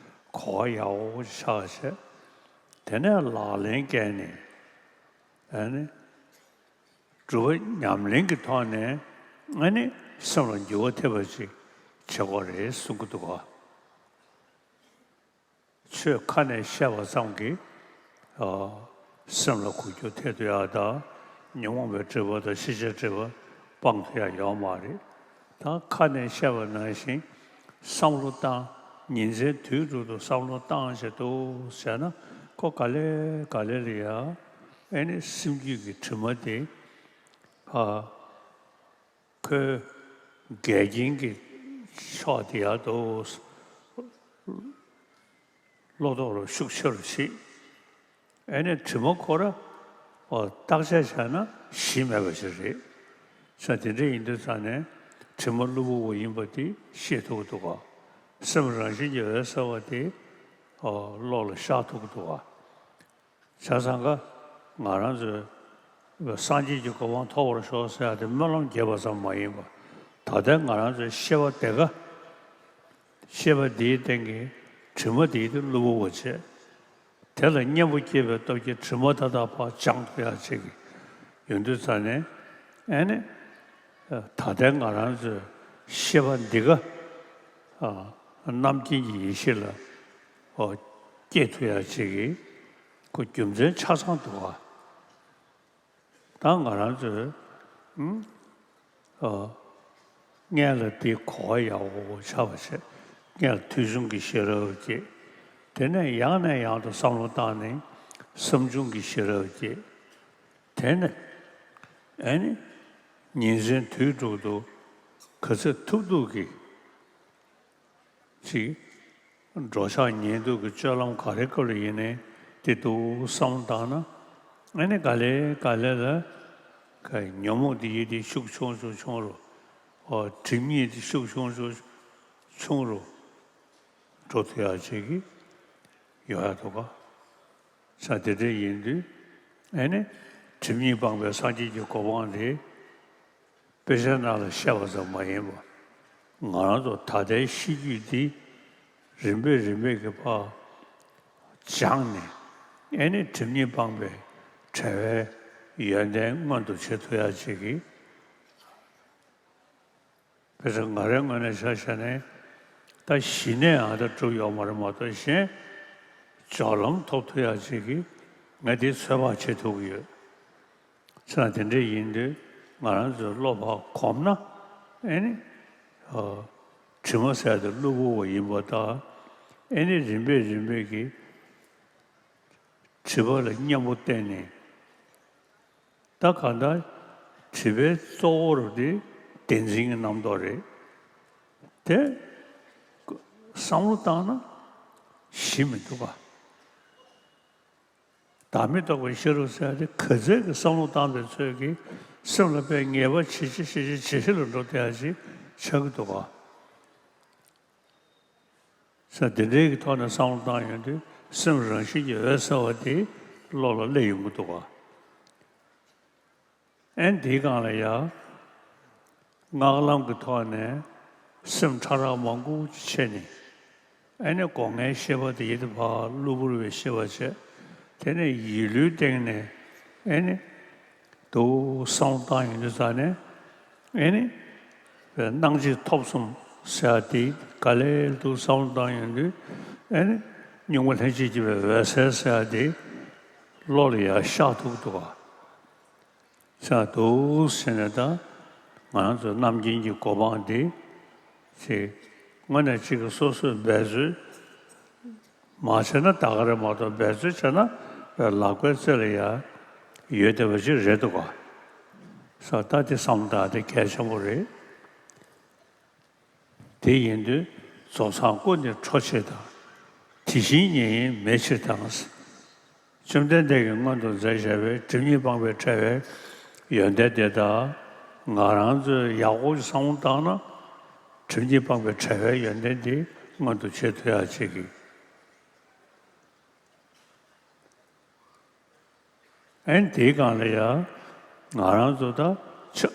གོ་བ་ཡག་པོ་ཞིག་ཆགས་བྱས། དེ་ནས་ལག་ལེན་བཀལ་ནས། ཨེ་ནི། སྒྲུབ་པ་ཉམས་ལེན་གྱི་ཐོག་ནས། ཨེ་ནི། སེམས་ལ་འགྱུར་བ་ཐེབས་པ་ཅིག་བྱེད་དགོས་རེད་གསུང་གི་འདུག་ག་ཆོས་ཁ་ནས་བཤད་པ་ཙམ་གྱིས། ཨ། སེམས་ལ་འགུལ་སྐྱོད་ཐེབས་ཐུབ་ཡག་དང་། ཉོན་མོངས་པའི་སྒྲིབ་པ་དང་ཤེས་བྱའི་སྒྲིབ་པ་སྤང་ཐུབ་ཡག་ཡོད་མ་རེད། ད་ཁ་ནས་བཤད་པ་ནང་བཞིན་བསམ་བློ་བཏང་། ཉིན་མཚན་དུས་དྲུག་ཏུ་བསམ་བློ་བཏང་བྱས་འདུག་བྱས་ན། ཁོ་ག་ལེ་ག་ལེ་ལ་ཡ། ཨེ་ནི་སེམས་རྒྱུད་ཀྱི་དྲི་མ་དེ། ཨ། ཁོའི་འགལ་རྐྱེན་གྱི་ཕྱོགས་དེ་ཡར་དུ་བློ་ཐོག་ལ་ཤུགས་ཆེ་རུ་ཕྱིན། ཨེ་ནས་དྲི་མ་ཁོ་ར་བརྟག་དཔྱད་བྱས་ན་གཞི་མེད་པ་ཞིག་རེད། ས་དེ་འདྲ་ཡིན་དུས་ཙང་ནས་དྲི་མ་གློ་བུར་བ་ཡིན་པ་དེ་ཤེས་ཐུབ་ཀྱི་འདུག་ག་སེམས་རང་བཞིན་གྱིས་འོད་གསལ་བ་དེ་བློ་ལ་ཤར་ཐུབ་ཀྱི་འདུག་ག་བྱས་ཙང་ཀ་ང་རང་ཚོས་སངས་རྒྱས་ཀྱི་གོ་འཕང་ཐོབ་པར་ཤོག་ཟེར་ཡ་དེ་སྨོན་ལམ་རྒྱབ་པ་ཙམ་མ་ཡིན་པར། ད་ལྟའི་ང་རང་ཚོའི་ཤེས་པ་དེ་ཀ་ཤེས་པ་འདིའི་སྟེང་གི་དྲི་མ་དེ་དེ་གློ་བུར་བ་བྱས། དེ་ལ་གཉེན་པོ་སྐྱེས་པའི་སྟོབས་ཀྱིས་དྲི་མ་མཐའ་དག་ཕར་སྦྱང་ཐུབ་ཡ་ཅིག་ཡོང་དུས་ཙང་ནས། ཨེ་ནི། ད་ལྟའི་ང་རང་ཚོའི་ཤེས་པ་འདི་ཀ་རྣམ་མཁྱེན་གྱི་ཡེ་ཤེས་ལ་སྐྱེ་ཐུབ་ཡ་ཅིག་གི་ཁོ་རྒྱུ་མཚན་ཆ་ཚང་འདུག་ག་ད་ང་རང་ཚོས་ཨ། སྔོན་ལ་དེའི་གོ་བ་ཡག་པོ་ཆགས་པ་བྱས། སྔོན་ལ་ཐོས་བྱུང་གི་ཤེས་རབ་སྐྱེས། དེ་ནས་ཡང་ནས་ཡང་དུ་བསམ་བློ་བཏང་ནས་བསམ་བྱུང་གི་ཤེས་རབ་སྐྱེས། དེ་ནས་ཨེ་ནི་ཉིན་མཚན་དུས་དྲུག་ཏུ་ག་ཚོད་ཐུབ་ཐུབ་ཀྱིས་ཅིག་འགྲོ་འཆག་ཉལ་འདུག་གི་སྤྱོད་ལམ་ག་རེ་སྐབས་ལ་ཡིན་ནའི་དེ་འདུག་བསམ་བཏང་ན། ཨ་ནི་ག་ལེ་ག་ལེ་ལ་ག་ཉོན་མོངས་དེ་ཡི་དེ་ཤུགས་ཆུང་ཆུང་ཆུང་རུ། ཨོ་སྒྲིབ་གཉིས་དེ་ཤུགས་ཆུང་ཆུང་ཆུང་རུ་འགྲོ་ཐུབ་ཡག་ཅིག་གི་ཡོང་ཡག་འདུག་ག་ས་དེ་འདྲ་ཡིན་དུས། ཨ་ནི་སྒྲིབ་གཉིས་སྤངས་པའི་སངས་རྒྱས་ཀྱི་གོ་འཕང་དེ། དཔེ་ཆའི་ནང་ལ་བཤད་པ་ཙམ་མ་ཡིན་པར། ང་རང་ཚོ་ད་ལྟའི་ཤེས་རྒྱུད་འདི་རིམ་པས་རིམ་པས་ཀྱི་བར་སྦྱངས་ནས། ཨེ་ནི་སྒྲིབ་གཉིས་སྤངས་པའི་བྲལ་བའི་ཡོན་ཏན་མངོན་དུ་བྱེད་ཐུབ་ཡག་ཅིག་གི། དཔེ་ཆ་ང་རའི་ངོས་ནས་ཆ་བཞག་ནས། ད་གཞི་ནས་ཨ་ད་གྲུབ་ཡོད་མ་རེད་མ་གཏོགས། གཞན་སྦྱོར་ལམ་ཐོབ་ཐུབ་ཡག་ཅིག་གི་ང་དེ་ཚོད་དཔག་བྱེད་ཐུབ་ཀྱི་ཡོད། ཙང་དེ་འདྲ་ཡིན་དུས་ང་རང་ཚོའི་བློ་ཕར་གོམས་ན། ཨེ་ནི། ཨ། དྲི་མ་ཟེར་དེ་གློ་བུར་བ་ཡིན་པ་དང་། ཨེ་ནི་རིམ་པས་རིམ་པས་ཀྱིས་སྒྲིབ་པ་ལ་གཉེན་པོ་བསྟེན་ནས། ད་གང་ལྟར་སྒྲིབ་པའི་གཙོ་བོ་རུ་དེ་བདེན་འཛིན་གྱི་རྣམ་རྟོག་རེད། དེ་བསམ་བློ་བཏང་ན་གཞི་མི་འདུག་ག་བདག་མེད་རྟོགས་པའི་ཤེས་རབ་ཟེར་ཡ་དེ་ག་ཚད་ཀྱི་བསམ་བློ་བཏང་པའི་ཚོད་ཀྱིས་སེམས་ལ་དཔེ་ངེས་པ་ཇེ་ཆེ་ཇེ་ཆེ་ཇེ་ཆེ་ལ་འགྲོ་བསྡད་ཡ་ཅིག་ཆགས་ཀྱི་འདུག་ག་ས་དེ་འདྲའི་གི་ཐོག་ནས་བསམ་བློ་བཏང་ཡོང་དུས་སེམས་རང་བཞིན་གྱིས་འོད་གསལ་བ་དེ་བློ་ལ་སླེབས་ཡོང་གི་འདུག་ག་ཨེ་འདིའི་སྒང་ལ་ཡ། སྔགས་ལམ་གྱི་ཐོག་ནས་སེམས་ཕྲ་རགས་མང་པོ་ཅིག་ཕྱེ་ནས། ཨེ་ནི་སྒོ་ལྔའི་ཤེས་པ་དེ་ཡི་དེ་ཕར་གློ་བུར་བའི་ཤེས་པ་བྱས། དེ་ནས་ཡིད་བློའི་སྟེང་ནས་ཨེ་ནི་འདུག་བསམ་བློ་བཏང་ཡོང་དུས་ཙང་ནས། ཨེ་ནི་སྣང་མཆེད་ཐོབ་གསུམ་ཟེར་ཡ་དེ་ག་ལེར་འདུག་བསམ་བློ་བཏང་ཡོང་དུས། ཨེ་ནི་གཉུག་མ་ལྷན་ཅིག་སྐྱེས་པའི་འོད་གསལ་ཟེར་ཡ་དེ་བློ་ལ་ཡར་ཤར་ཐུབ་ཀྱི་འདུག་ག་ས་འདུག་ཟེར་ནས། ད་ང་རང་ཚོ་རྣམ་མཁྱེན་གྱི་གོ་འཕང་འདི་ཅིག་དངོས་གནས་གཅིག་གི་སོ་སོས་འབད་རྩོལ་མ་བྱས་ན་ད་ག་རེ་མ་གཏོགས། འབད་རྩོལ་བྱས་ན་བའི་ལག་པའི་རྩེ་ལ་ཡ་ཡོད་བསྡད་པ་ཅིག་རེད་འདུག་ག་ས་ད་དེ་བསམ་བློ་བཏང་དེ་གལ་ཆེན་པོ་རེད། དེ་ཡིན་དུས་རྫོགས་སངས་སྐུ་ནི་འཕྲོག་བྱེད་དང་། དེ་བཞིན་ཉིད་ཡིན་མེད་ཕྱིར་དང་། བཅོམ་ལྡན་འདས་ཀྱིས་སྔོན་དུ་མཛད་བཞག་པའི་སྒྲིབ་གཉིས་སྤངས་པའི་བྲལ་བའི་ཡོན་ཏན་དེ་དག་ང་རང་ཚོས་ཡག་པོ་ཞིག་བསམ་བློ་བཏང་ན། སྒྲིབ་གཉིས་སྤངས་པའི་བྲལ་བའི་ཡོན་ཏན་དེ་མངོན་དུ་བྱེད་ཐུབ་ཡག་ཅིག་གི། ཨན་དེའི་སྒང་ལ་ཡང་ང་རང་ཚོ་ད་ཆ་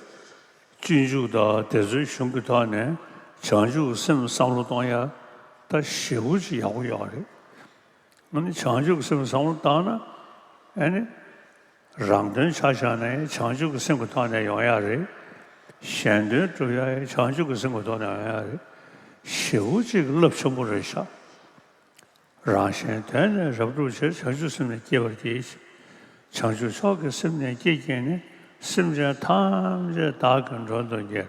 སྤྱོད་འཇུག་དང་དེ་ཚོའི་གཞུང་གི་ཐོག་ནས་བྱང་ཆུབ་སེམས་བསམ་བློ་གཏོང་ཡ་ད་ཞེ་པོ་ཅིག་ཡག་པོ་ཡོད་རེད། ཨ་ནི་བྱང་ཆུབ་སེམས་བསམ་བློ་བཏང་ན་ཨ་ནི་རང་དོན་ཆ་བཞག་ན་ཡང་བྱང་ཆུབ་ཀྱི་སེམས་ཀྱི་ཐོག་ནས་ཡོང་ཡ་རེད། གཞན་དོན་སྒྲུབ་ཡ་ཡང་བྱང་ཆུབ་ཀྱི་སེམས་ཀྱི་ཐོག་ནས་ཡོང་ཡ་རེད། ཞེ་པོ་ཅིག་རླབས་ཆེན་པོ་རེད་ཤག་རང་གཞན་དོན་ནི་རབ་བསྒྲུབ་ཕྱིར། བྱང་ཆུབ་སེམས་ནི་བསྐྱེད་པར་བགྱི། བྱང་ཆུབ་མཆོག་གི་སེམས་ནི་བསྐྱེད་བགྱིས་ནས། སེམས་ཅན་ཐམས་ཅད་བདག་གིས་མགྲོན་དུ་གཉེར།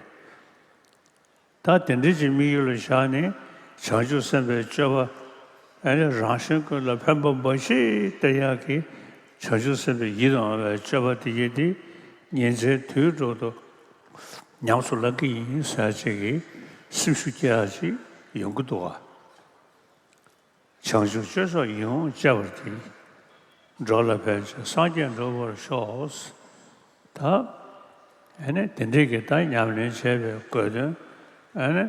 ད་དེ་འདྲ་ཅིག་དམིགས་ཡུལ་ལ་བཞག་ནས་བྱང་ཆུབ་སེམས་དཔའི་སྤྱོད་པ་ཨ་ནི་རང་གཞན་ཀུན་ལ་ཕན་པ་འབའ་ཞིག་སྟེར་ཡག་གི་བྱང་ཆུབ་སེམས་དཔའི་ཡིད་དུ་འོང་བའི་སྤྱོད་པ་དེ་ཡིན་ཏེ་ཉིན་མཚན་དུས་དྲུག་ཏུ་ཉམས་སུ་བླང་གི་ཡིན་ཟེར་ཅིག་གི་སེམས་ཤུགས་སྐྱེ་ཡག་ཅིག་ཡོང་གི་འདུག་ག་བྱང་ཆུབ་སྤྱོད་མཆོག་ཡིད་འོང་སྤྱད་པར་བགྱི། འགྲོ་ལ་ཕན་ཕྱིར་སངས་རྒྱས་འགྲུབ་པར་ཤོག་ད་ཨ་ནི་དེ་འདྲས་ཀྱི་ད་ཉམས་ལེན་བྱས་པའི་དགོས་དོན་ཨ་ནི་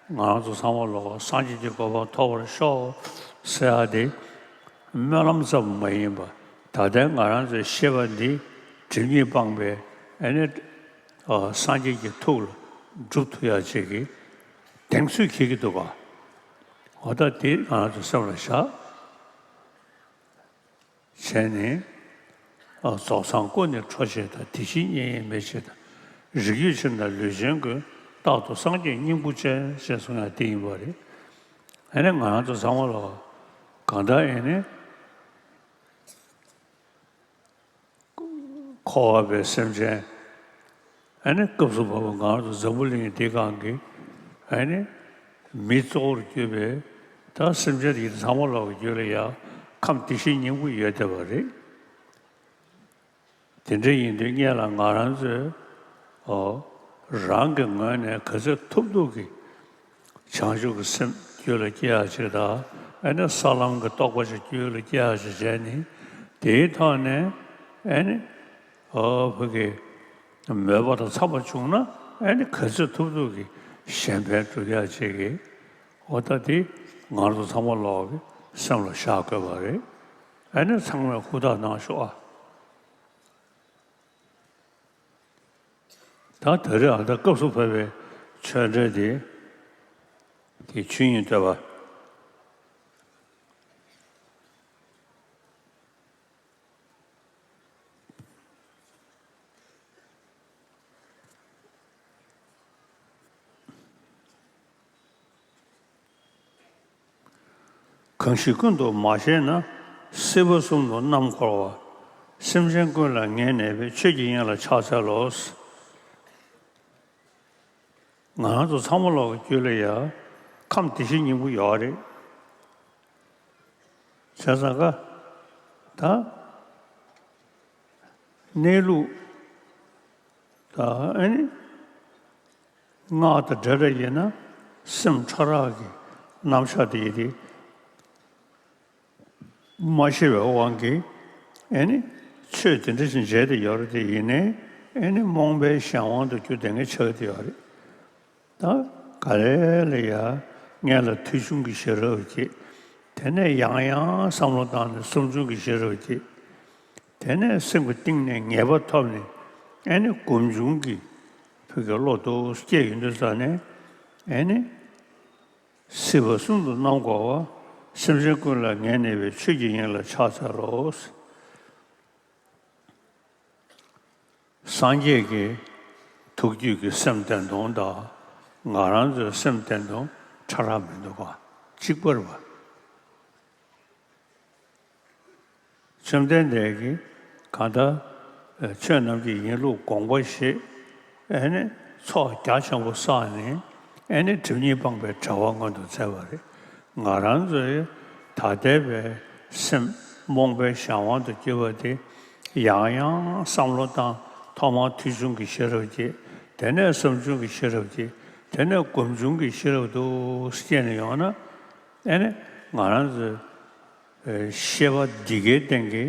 ང་རང་ཚོ་ཚང་མ་ལོག་སངས་རྒྱས་ཀྱི་གོ་འཕང་ཐོབ་པར་ཤོག་ཟེར་ཡ་དེ་སྨོན་ལམ་ཙམ་མ་ཡིན་པ་ད་ལྟའི་ང་རང་ཚོའི་ཤེས་པ་འདི་སྒྲིབ་གཉིས་སྤངས་པའི་ཨ་ནི་སངས་རྒྱས་ཀྱི་ཐུགས་ལ་སྒྲུབ་ཐུབ་ཡ་ཅིག་གི་གདེང་ཚོད་འཁེལ་གྱི་འདུག་ག་འོ་ད་དེ་ང་རང་ཚོ་སེམས་ལ་བཞག་བྱས་ནས། རྫོགས་སངས་སྐུ་ནི་འཕྲོག་བྱེད་དང་། དེ་བཞིན་ཉིད་ཡིན་མེད་ཕྱིར་དང་། རིགས་རྒྱུད་ཕྱིར་དང་ལུས་ཅན་ཀུན། རྟག་ཏུ་སངས་རྒྱས་སྙིང་པོ་ཅན། ཞེས་གསུངས་ཡ་དེ་ཡིན་པ་རེད། ཨ་ནི་ང་རང་ཚོ་ཚང་མ་ལ་གང་ལྟར་ཨ་ནི། འཁོར་བ་པའི་སེམས་ཅན། ཨ་ནི་སྐབས་སུ་བབ་པ་ང་རང་ཚོ་འཛམ་བུ་གླིང་འདི་སྒང་གི་ཨ་ནི་མི་གཙོ་བོར་གྱུར་པའི་ད་སེམས་ཅན་ཡིན་ཚང་མ་ལོག་གི་རྒྱུད་ལ་ཡང་ཁམས་དེ་བཞིན་སྙིང་པོ་ཡོད་བསྡད་པ་རེད། དེ་འདྲ་ཡིན་དུས་སྔོན་ལ་ང་རང་ཚོས་ཨོ་རང་གི་ངོས་ནས་ག་ཚོད་ཐུབ་ཐུབ་ཀྱིས། བྱང་ཆུབ་ཀྱི་སེམས་རྒྱུད་ལ་སྐྱེ་ཡག་ཅིག་དང་། ཨ་ནི་ས་ལམ་གྱི་རྟོགས་པ་ཞིག་རྒྱུད་ལ་སྐྱེ་ཡག་ཅིག་བྱས་ནས་དེའི་ཐོག་ནས་ཨ་ནི་ཨོ་བོད་ཀྱི་མོས་པ་དང་འཚམས་པ་བྱུང་ན་ཨ་ནི་ག་ཚོད་ཐུབ་ཐུབ་ཀྱིས་གཞན་ཕན་སྒྲུབ་ཡག་ཅིག་གི་འོ་ད་དེ་ང་རང་ཚོ་ཚང་མ་ལོག་གི་སེམས་ལ་བཞག་དགོས་པ་རེད། ཨ་ནི་ཚང་མས་ཧུར་ཐག་གནང་ཤོག་ཨ། ད་ད་རེས་ཨ་ད་སྐབས་སུ་བབས་པའི་ཆོས་འབྲེལ་དེ་དེ་ཆོས་དབྱིངས་བསྟོད་པ། གང་ཞིག་ཀུན་ཏུ་མ་ཤེས་ན། སྲིད་པ་གསུམ་དུ་རྣམ་འཁོར་བ། སེམས་ཅན་ཀུན་ལ་ངེས་གནས་པའི། ཆོས་ཀྱི་དབྱིངས་ལ་ཕྱག་འཚལ་ལོ། ང་རང་ཚོ་ཚང་མ་ལོག་གི་རྒྱུད་ལ་ཡ་ཁམས་དེ་བཞིན་སྙིང་པོ་ཡོད་རེད། བྱས་ཙང་ཀ་ད་གནས་ལུགས་ད་ཨ་ནི། སྔགས་དང་འབྲེལ་བ་ཡིན་ན་སེམས་ཕྲ་རགས་ཀྱི་རྣམ་གཞག་དེ་ཡིན་ཏེ། མ་ཤེས་པའི་དབང་གིས་ཨེ་ནི་ཆོས་དེ་འདྲ་ཞིག་མཇལ་ཏེ་ཡོད་རེད་དེ་ཡིན་ནའི་ཨེ་ནི་རྨོངས་པའི་གཞན་དབང་དུ་གྱུར་ཏེ་ངས་ཆགས་ཏེ་ཡོད་རེད། ད་ག་རེ་ལ་ཡ་སྔོན་ལ་ཐོས་བྱུང་གི་ཤེས་རབ་ཀྱིས་དེ་ནས་ཡང་ཡང་བསམ་བློ་བཏང་ནས་བསམ་བྱུང་གི་ཤེས་རབ་ཀྱིས་དེ་ནས་སེམས་ཀྱི་གཏིང་ནས་ངེས་པ་ཐོབ་ནས་ཨེ་ནི་སྒོམ་བྱུང་གི་ཕུགས་ཀྱི་བློ་ཏོག་སྐྱེས་ཡོང་དུས་ཙ་ནས་ཨེ་ནི། སྲིད་པ་གསུམ་དུ་རྣམ་འཁོར་བ། སེམས་ཅན་ཀུན་ལ་ངེས་གནས་པའི། ཆོས་ཀྱི་དབྱིངས་ལ་ཕྱག་འཚལ་ལོ། སངས་རྒྱས་ཀྱི་ཐུགས་རྒྱུད་ཀྱི་སེམས་བདེན་སྟོང་དང་ང་རང་ཚོའི་སེམས་བདེན་སྟོང་ཕྲ་རགས་མི་འདུག་ག་གཅིག་པ་རེད་པ། བཅོམ་ལྡན་འདས་ཀྱིས་གང་ལྟར་ཆོས་རྣམས་ཀྱི་ཡིན་ལུགས་དགོངས་པ་བཞེས། ཨེ་ནི་ཚོགས་རྒྱ་ཆེན་པོ་བསགས་ནས་ཨེ་ནི་སྒྲིབ་གཉིས་སྤངས་པའི་གྲལ་བ་མངོན་དུ་མཛད་པ་རེད། ང་རང་ཚོའི་ད་ལྟའི་བའི་སེམས་རྨོངས་པའི་གཞན་དབང་དུ་གྱུར་པ་དེ་ཡང་ཡང་བསམ་བློ་བཏང་ ཐོག་མར་ཐོས་བྱུང་གི་ཤེས་རབ་སྐྱེ། དེ་ནས་བསམ་བྱུང་གི་ཤེས་རབ་སྐྱེ། དེ་ནས་སྒོམ་བྱུང་གི་ཤེས་རབ་ཏུ་སྐྱེས་ནས་ཡོང་ན། ཨེ་ནི་ང་རང་ཚོའི་ཤེས་པ་འདི་གའི་སྟེང་གི་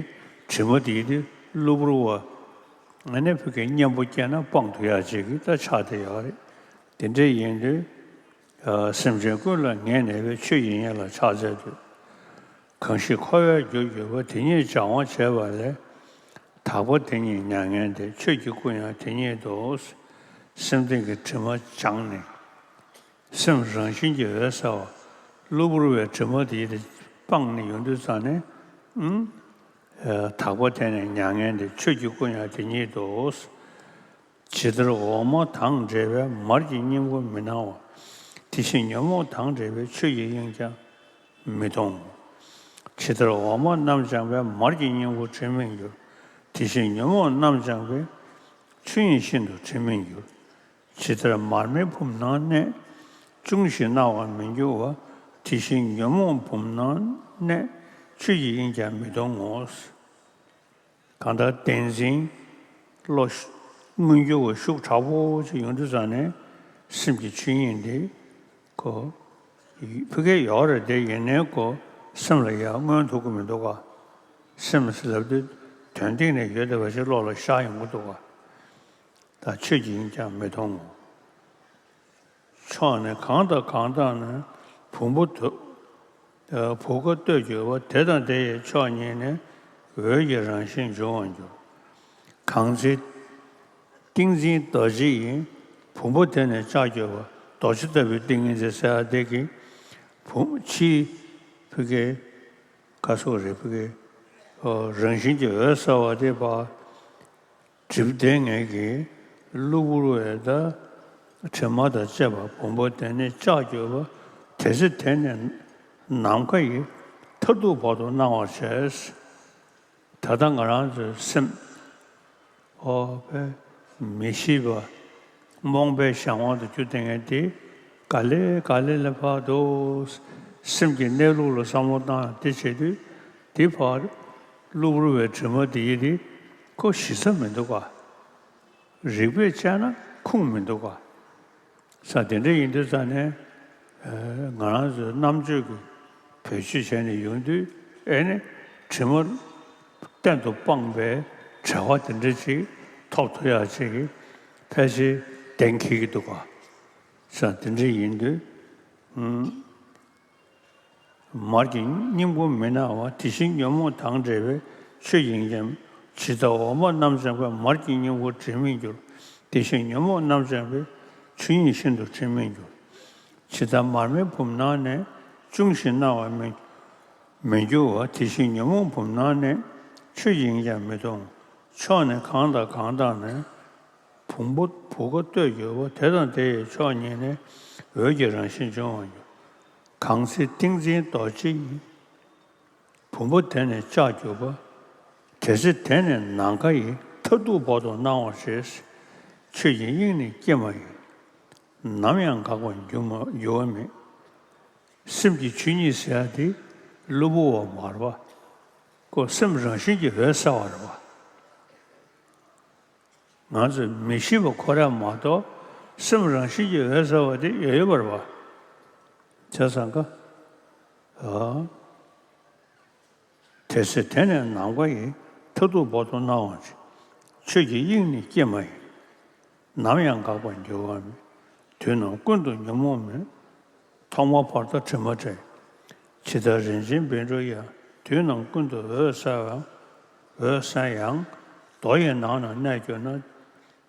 དྲི་མ་དེ་དེ་གློ་བུར་བ་ཨེ་ནི་ཕ་གིའི་གཉེན་པོ་སྐྱེས་ན་སྤང་ཐུབ་ཡག་ཅིག་གི་ད་ཆགས་བསྡད་ཡོད་རེད། དེ་འདྲ་ཡིན་དུས་སེམས་ཅན་ཀུན་ལ་ངེས་གནས་པའི་ཆོས་ཀྱི་དབྱིངས་ལ་ཕྱག་འཚལ་དུས། གང་ཞིག་འཁོར་བའི་རྒྱུར་གྱུར་པ་དེ་ཉིད་སྦྱང་བར་བྱེད་པ་ལས། དག་པ་དེ་ཉིད་མྱ་ངན་འདས། ཆོས་ཀྱི་སྐུ་ཡང་དེ་ཉིད་དོ། སེམས་སྟེང་གི་དྲི་མ་སྦྱངས་ནས། སེམས་རང་བཞིན་གྱིས་འོད་གསལ་བ། གློ་བུར་བའི་དྲི་མ་དེ་སྤངས་ནས་ཡོང་དུས་ཙ་ནས། ཨུམ། དག་པ་དེ་ནི་མྱ་ངན་འདས། ཆོས་ཀྱི་སྐུ་ཡང་དེ་ཉིད་དོ། ཇི་ལྟར་འོ་མ་དང་འདྲེས་པའི་མར་གྱི་སྙིང་པོ་མི་སྣང་བ། དེ་བཞིན་ཉོན་མོངས་དང་འདྲེས་པའི་ཆོས་ཀྱི་དབྱིངས་ཀྱང་མི་མཐོང་། ཇི་ལྟར་འོ་མ་རྣམ་སྦྱངས་པས་མར་གྱི་སྙིང་པོ་དྲི་མེད་འགྱུར། དེ་བཞིན་ཉོན་མོངས་རྣམ་སྦྱངས་པས་ཆོས་དབྱིངས་ཤིན་ཏུ་དྲི་མེད་འགྱུར། ཇི་ལྟར་མར་མེ་བུམ་ནང་གནས། ཅུང་ཞིག་སྣང་བར་མི་འགྱུར་བ། དེ་བཞིན་ཉོན་མོངས་བུམ་ནང་གནས། ཆོས་ཀྱི་དབྱིངས་ཀྱང་མི་མཐོང་ངོ་། གང་ལྟར་བདེན་འཛིན་བློ་མངོན་གྱུར་བ་ཤུགས་དྲག་པོ་ཅིག་ཡོང་དུས་ཙ་ནས་སེམས་ཀྱི་ཆོས་དབྱིངས་འདི་ཁོ་ཕ་གིར་ཡོད་རེད་དེ། ཡིན་ནའི་ཁོ་སེམས་ལ་ཡར་མངོན་ཐུབ་ཀྱི་མི་འདུག་ག། སེམས་ལབ་དུས་དོན་སྟེང་ནས་ཡོད་བསྡད་པ་ཞིག་བློ་ལ་ཤར་ཡོང་གི་འདུག་ག། ད་ཆོས་ཀྱི་དབྱིངས་ཀྱང་མི་མཐོང་ངོ་། ཕྱོགས་ནི་གང་དང་གང་དག་ནི། བུམ་པ་དུ། བུ་ག་བཏོད་གྱུར་པ། དེ་དང་དེ་ཡི་ཕྱོགས་ཉིད་ནས། འོད་ཀྱི་རང་བཞིན་འབྱུང་བར་འགྱུར། གང་ཚེ་ཏིང་འཛིན་རྡོ་རྗེ་ཡིས། བུམ་པ་དེ་ནི་ལྕགས་གྱུར་པ། རྡོ་རྗེ་ལྟ་བུའི་ཏིང་ངེ་འཛིན་ཟེར་བ་དེ་གི་བུམ་ཕྱིའི་ཕ་གི་ག་སོགས་རེད། ཕ་གི་རང་བཞིན་གྱི་འོད་གསལ་བ་དེ་བ། སྒྲིབ་བདེ་ངེས་ཀྱི་གློ་བུར་བའི་ད་དྲི་མ་དང་བཅས་པ་བུམ་པ་དེ་ནི་ལྕགས་གྱུར་པ། དེ་ཚེ་དེ་ནས་ནམ་མཁའ་ཡི་མཐར་ཐུག་བར་དུ་སྣང་བར་བྱས། ད་ལྟ་ང་རང་ཚོའི་སེམས་ཨོ་པའི་མི་ཤེས་པ་རྨོངས་པའི་གཞན་དབང་དུ་གྱུར་བསྡད་མཁན་དེ་ག་ལེ་ག་ལེ་ལ་བར་དུ་སེམས་ཀྱི་གནས་ལུགས་ལ་བསམ་བློ་བཏང་དེ་བྱེད་དུས། དེ་བར་གློ་བུར་བའི་དྲི་མ་དེ་ཡི་དེ་ཁོ་ཞི་ས་མི་འདུག་ག། རིག་པས་དཔྱད་ན་ཁུངས་མི་འདུག་ག། ས་དེ་འདྲ་ཡིན་དུས་ཙ་ནས་ང་རང་ཚོའི་རྣམ་དཔྱོད་ཀྱི་བེད་སྤྱོད་བྱས་ནས་ཡོང་དུས། ཨེ་ནི་དྲི་མ་གཏན་དུ་སྤངས་པའི་བྲལ་བ་དེ་འདྲ་ཅིག་ཐོབ་ཐུབ་ཡག་ཅིག་ཕལ་ཆེར་གཏན་འཁེལ་གྱི་འདུག་ག། ས་དེ་འདྲ་ཡིན་དུས། མར་གྱི་སྙིང་པོ་མི་སྣང་བ། དེ་བཞིན་ཉོན་མོངས་དང་འདྲེས་པའི་ཆོས་དབྱིངས་ཀྱང་། ཇི་ལྟར་འོ་མ་རྣམ་སྦྱངས་པས་མར་གྱི་སྙིང་པོ་དྲི་མེད་འགྱུར། དེ་བཞིན་ཉོན་མོངས་རྣམ་སྦྱངས་པས་ཆོས་དབྱིངས་ཤིན་ཏུ་དྲི་མེད་འགྱུར། ཇི་ལྟར་མར་མེ་བུམ་ནང་ནས་ཅུང་ཞིག་སྣང་བར་མི་མི་འགྱུར་བ། དེ་བཞིན་ཉོན་མོངས་བུམ་ནང་ནས་ཆོས་དབྱིངས་ཀྱང་མི་མཐོང་། ཕྱོགས་ནི་གང་དང་གང་དག་ནི། བུམ་པ་བུ་ག་བཏོད་གྱུར་པ། དེ་དང་དེ་ཡི་ཕྱོགས་ཉིད་ནས། འོད་ཀྱི་རང་བཞིན་འབྱུང་བར་འགྱུར། གང་ཚེ་ཏིང་འཛིན་རྡོ་རྗེ་ཡིས། བུམ་པ་དེ་ནི་ལྕགས་གྱུར་པ། དེ་ཚེ་དེ་ནི་ནམ་མཁའ་ཡི་མཐར་ཐུག་བར་དུ་སྣང་བར་བྱེད། ཆོས་ཀྱི་དབྱིངས་ནི་སྐྱེ་མ་ཡིན། ནམ་ཡང་འགག་པར་འགྱུར་མ་འགྱུར་བ་མེད། སེམས་ཀྱི་ཆོས་ཉིད་ཟེར་ཡ་དེ་གློ་བུར་བ་མ་རེད་པ། ཁོ་སེམས་རང་བཞིན་གྱིས་འོད་གསལ་བ་རེད་པ། ང་ཚོས་མི་ཤེས་པ་ཁོ་རང་མ་གཏོགས་སེམས་རང་བཞིན་གྱིས་འོད་གསལ་བ་དེ་ཡོད་ཡོད་པ་རེད་པ། བྱས་ཙང་ཀ། ཨ། དེ་ཚེ་དེ་ནི་ནམ་མཁའ་ཡི་མཐར་ཐུག་བར་དུ་སྣང་བར་བྱེད། ཆོས་ཀྱི་དབྱིངས་ནི་སྐྱེ་མ་ཡིན། ནམ་ཡང་འགག་པར་འགྱུར་བ་མེད། དུས་རྣམས་ཀུན་ཏུ་ཉོན་མོངས་མེད། ཐོག་མ་བར་དོ་དྲི་མ་བྲལ། ཇི་ལྟར་རིན་ཆེན་བཻ་ཌཱུརྱ། དུས་རྣམས་ཀུན་ཏུ་འོད་གསལ་བའང་། འོད་གསལ་ཡང་། རྡོ་ཡི་ནང་ན་གནས་གྱུར་ན།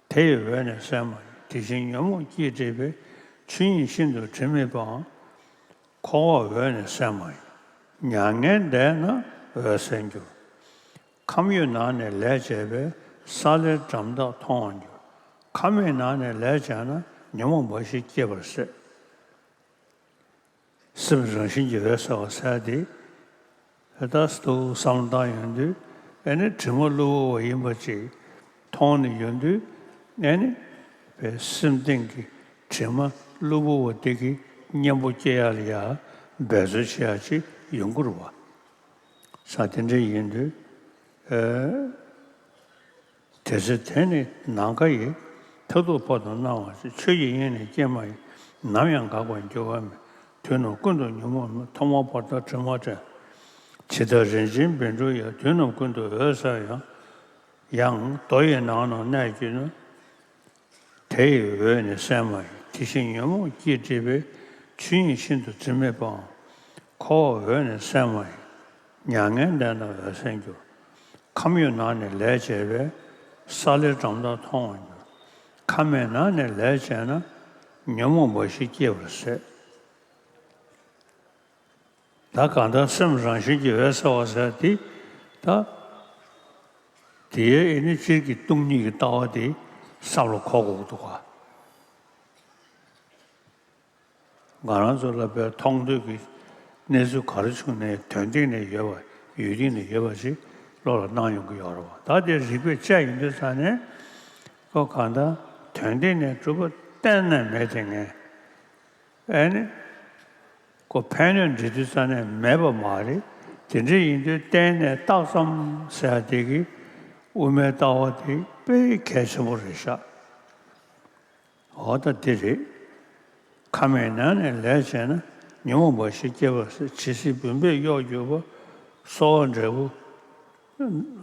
དེ་ཡི་འོད་ནི་གསལ་མ་ཡིན། དེ་བཞིན་ཉོན་མོངས་སྐྱེས་འདྲིས་པའི། ཆོས་དབྱིངས་ཤིན་ཏུ་དྲི་མེད་པའང་། འཁོར་བ་འོད་ནི་གསལ་མ་ཡིན། མྱ་ངན་འདས་ན་འོད་གསལ་འགྱུར། ཁམས་ཡོད་ན་ནི་ལས་བྱས་པའི། ས་ལེར་འགྲམ་དག་མཐོང་བར་འགྱུར། ཁམས་མེད་ན་ནི་ལས་བྱས་ན། ཉོན་མོངས་འབའ་ཞིག་སྐྱེ་བར་ཟད། སེམས་རང་བཞིན་གྱིས་འོད་གསལ་བ་ཟེར་ཡ་དེ། ད་སུ་བསམ་བློ་བཏང་ཡོང་དུས་ཨེ་ནི་དྲི་མ་གློ་བུར་བ་ཡིན་པ་ཅིག་མཐོང་ནས་ཡོང་དུས། ཨེ་ནི་བའི་སེམས་སྟེང་གི་དྲི་མ་གློ་བུར་བ་དེ་གི་གཉེན་པོ་སྐྱེ་ཡ་ལ་ཡ་འབད་རྩོལ་བྱེད་ཡ་ཅིག་ཡོང་གི་རེད་པ། ས་དེ་འདྲ་ཡིན་དུས། ཨེ། དེ་ཚེ་དེ་ནི་ནམ་མཁའ་ཡི། མཐར་ཐུག་བར་དུ་སྣང་བ་ཞིག་ཆོས་ཀྱི་དབྱིངས་ནི་སྐྱེ་མ་ཡིན། ནམ་ཡང་འགག་པར་འགྱུར་བ་མེད། དུས་རྣམས་ཀུན་ཏུ་ཉོན་མོངས་མེད། ཐོག་མ་བར་དོ་དྲི་མ་བྲལ། ཇི་ལྟར་རིན་ཆེན་བཻ་ཌཱུརྱ། དུས་རྣམས་ཀུན་ཏུ་འོད་གསལ་ཡང་། ཡང་། རྡོ་ཡི་ནང་ན་གནས་གྱུར་ན། དེ་ཡི་འོད་ནི་གསལ་མ་ཡིན། དེ་བཞིན་ཉོན་མོངས་སྐྱེས་བསྒྲིབས་པའི། ཆོས་དབྱིངས་ཤིན་ཏུ་དྲི་མེད་པའང་། འཁོར་བའི་འོད་ནི་གསལ་མ་ཡིན། མྱ་ངན་འདས་ན་འོད་གསལ་འགྱུར། ཁམས་ཡུལ་ནང་ནས་ལས་བྱས་པའི། ས་ལེར་འགྲམ་ལྟར་མཐོང་བར་འགྱུར། ཁམས་མེད་ནང་ནས་ལས་བྱས་ན། ཉོན་མོངས་འབའ་ཞིག་སྐྱེ་བར་ཟད། ད་གང་ལྟར་སེམས་རང་བཞིན་གྱིས་འོད་གསལ་བ་ཟེར་དེ། ད་དེའི་ཨེ་ནི་སྤྱིར་གྱི་སྟོང་ཉིད་ཀྱི་ལྟ་བ་དེ་བསམ་བློ་འཁོར་དགོས་འདུག་ག་ང་རང་ཚོ་ལ་དཔེ་མཐོང་ཐོས་ཀྱི་གནས་ཚུལ་ག་རེ་བྱུང་ནའི་དོན་སྟེང་ནས་ཡོད་པ། ཡུལ་སྟེང་ནས་ཡོད་པ་ཞིག་བློ་ལ་སྣང་ཡོང་གི་ཡོད་རེད་བ། ད་དེ་རིགས་པས་དཔྱད་ཡོང་དུས་ཙ་ནས། ཁོ་གང་ལྟར་དོན་སྟེང་ནས་གྲུབ་པ་གཏན་ནས་མེད་དེ་ངས། ཨེ་ནི། ཁོ་ཕན་གནོད་འདྲི་དུས་ཙ་ནས་མེད་པ་མ་རེད། དེ་འདྲ་ཡིན་དུས་གཏན་ནས་རྟག་ཙམ་ཟེར་ཡ་དེ་གི་དབུ་མའི་ལྟ་བ་དེ་དཔེ་གལ་ཆེན་པོ་རེད་ཤག་འོ་ད་དེ་རེད། ཁམས་མེད་ནང་ནས་ལས་བྱས་ན། ཉོན་མོངས་འབའ་ཞིག་སྐྱེ་བར་ཟད། ཇི་སྲིད་བུམ་པས་གཡོགས་གྱུར་པ། གསོ་བ་འབྲས་བུ།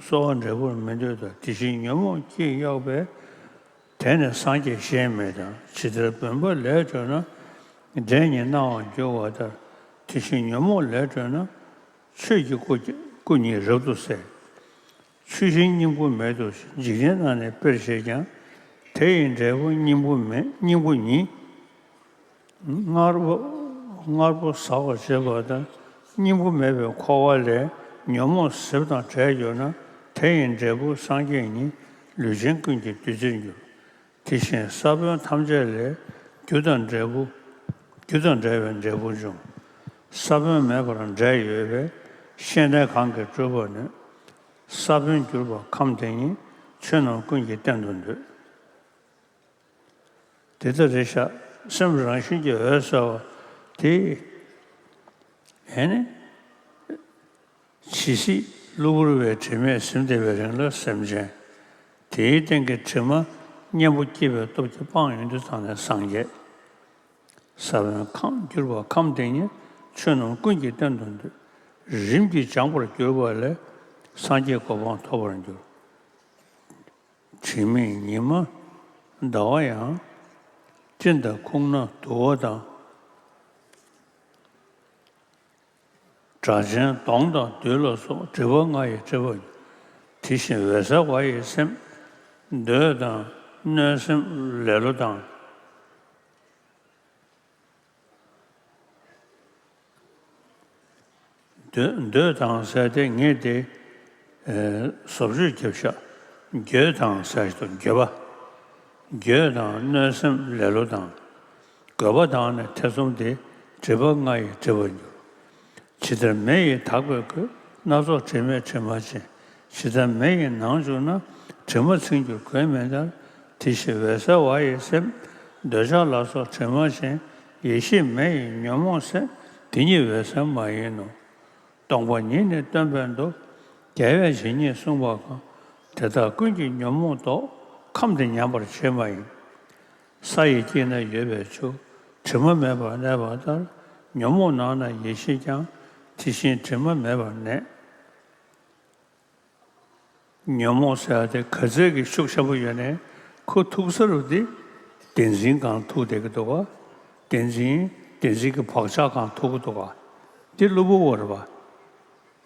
གསོ་བ་འབྲས་བུར་མི་འདོད་དོ། དེ་བཞིན་ཉོན་མོངས་སྐྱེས་གཡོགས་པས། དེ་ནི་སངས་རྒྱས་གཞན་མེད་དང་། ཇི་ལྟར་བུམ་པ་ལས་གྲོལ་ན། འབྲས་ཉིད་སྣང་བར་འགྱུར་བ་ལྟར། དེ་བཞིན་ཉོན་མོངས་ལས་གྲོལ་ན། ཆོས་ཀྱི་སྐུ་སྐུ་ཉིད་རབ་ཏུ་གསལ། ཆུ་ཤིང་སྙིང་པོ་མེད་དོ་ཞེས། འཇིག་རྟེན་ན་ནི་དཔེར་བཤད་ཀྱང་། དེ་ཡི་འབྲས་བུ་སྙིང་པོ་མེད་སྙིང་པོ་ཉིད། སྔར་པོ་སྔར་པོ་ཟག་པར་བྱེད་པ་དང་། སྙིང་པོ་མེད་པའི་འཁོར་བ་ལས། ཉོན་མོངས་ཟད་དང་བྲལ་གྱུར་ན། དེ་ཡི་འབྲས་བུ་སངས་རྒྱས་ཉིད། ལུས་ཅན་ཀུན་གྱི་བདུད་རྩིར་འགྱུར། དེ་བཞིན་ས་བོན་ཐམས་ཅད་ལས། རྒྱུ་དང་འབྲས་བུ། རྒྱུ་དང་འབྲེལ་བའི་འབྲས་བུ་འབྱུང་། ས་བོན་མེད་པར་འབྲས་ཡོད་པས། ཤེས་ལྡན་གང་གིས་བསྒྲུབ་པར་ནུས། ས་བོན་གྱུར་པ་ཁམས་དེ་ཉིད། ཆོས་རྣམས་ཀུན་གྱི་རྟེན་དུ་འདོད། དེ་ལྟར་རེད་ཤག་སེམས་རང་བཞིན་གྱིས་འོད་གསལ་བ་དེ། ཨེ་ནི། ཇི་སྲིད་གློ་བུར་བའི་དྲི་མས་ཟིན་བསྡད་པའི་རིང་ལ་སེམས་ཅན། དེའི་སྟེང་གི་དྲི་མ་གཉེན་པོ་སྐྱེད་པའི་སྟོབས་ཀྱིས་སྤངས་ཡོང་དུས་ཙ་ནས་སངས་རྒྱས། ས་བོན་ཁམས་གྱུར་པ་ཁམས་དེ་ཉིད། ཆོས་རྣམས་ཀུན་གྱི་རྟེན་དུ་འདོད། རིམ་གྱིས་སྦྱངས་པར་གྱུར་པ་ལས། སངས་རྒྱས་གོ་འཕང་ཐོབ་པར་འགྱུར། དྲི་མེད་ཉི་མ་ཟླ་བ་ཡང་། སྤྲིན་དང་ཁུག་རྣ་དུ་བ་དང་། སྒྲ་གཅན་གདོང་དང་རྡུལ་ལ་སོགས། སྒྲིབ་པ་ལྔ་ཡིས་བསྒྲིབས་པ་ཉིད། དེ་བཞིན་འོད་གསལ་བ་ཡི་སེམས། འདོད་དང་གནོད་སེམས་ལེ་ལོ་དང་། འདོད་འདོད་དང་ཟེར་ཏེ་ངས་དེ་བཟོ་བཅོས་བརྒྱབ་ཤག་འགྱོད་དང་ཟེར་ཞིག་ཏུ་འགྱོད་པ། འགྱོད་དང་གནོད་སེམས་ལེ་ལོ་དང་། རྒོད་པ་དང་ནི་ཐེ་ཚོམ་སྟེ། སྒྲིབ་པ་ལྔ་ཡིས་བསྒྲིབས་པར་འགྱུར། ཇི་ལྟར་མེ་ཡིས་དག་པའི་གོས། སྣ་ཚོགས་དྲི་མས་དྲི་མ་བྱས། ཇི་ལྟར་མེ་ཡི་ནང་བཅུག་ན། དྲི་མ་ཚིག་འགྱུར་གོས་མེད་ལྟར། དེ་བཞིན་འོད་གསལ་བ་ཡི་སེམས། འདོད་ཆགས་ལ་སོགས་དྲི་མ་ཅན། ཡེ་ཤེས་མེ་ཡིས་ཉོན་མོངས་ཟད། དེ་ཉིད་འོད་གསལ་མ་ཡིན་ནོ། སྟོང་པ་ཉིད་ནི་སྟོན་པའི་མདོ། རྒྱལ་བས་ཇི་སྙེད་གསུངས་པ་གང་། དེ་དག་ཀུན་གྱིས་ཉོན་མོངས་ལྡོག། ཁམས་དེ་ཉམས་པར་བྱེད་མ་ཡིན། ས་ཡི་དཀྱིལ་ན་ཡོད་པའི་ཆུ། དྲི་མ་མེད་པར་གནས་པ་ལྟར། ཉོན་མོངས་ནང་ན་ཡེ་ཤེས་ཀྱང་། དེ་བཞིན་དྲི་མ་མེད་པར་གནས། ཉོན་མོངས་ཟེར་བ་དེ་ག་ཚོད་ཀྱི་ཤུགས་ཆེན་པོ་ཡོད་ནའི་ཁོ་ཐུག་ས་རུ་དེ་བདེན་འཛིན་སྒང་ཐུག་བསྡད་ཀྱི་འདུག་ག་བདེན་འཛིན་བདེན་འཛིན་གྱི་བག་ཆགས་སྒང་ཐུག་གི་འདུག་ག་འདི་གློ་བུར་བ་རེད་པ།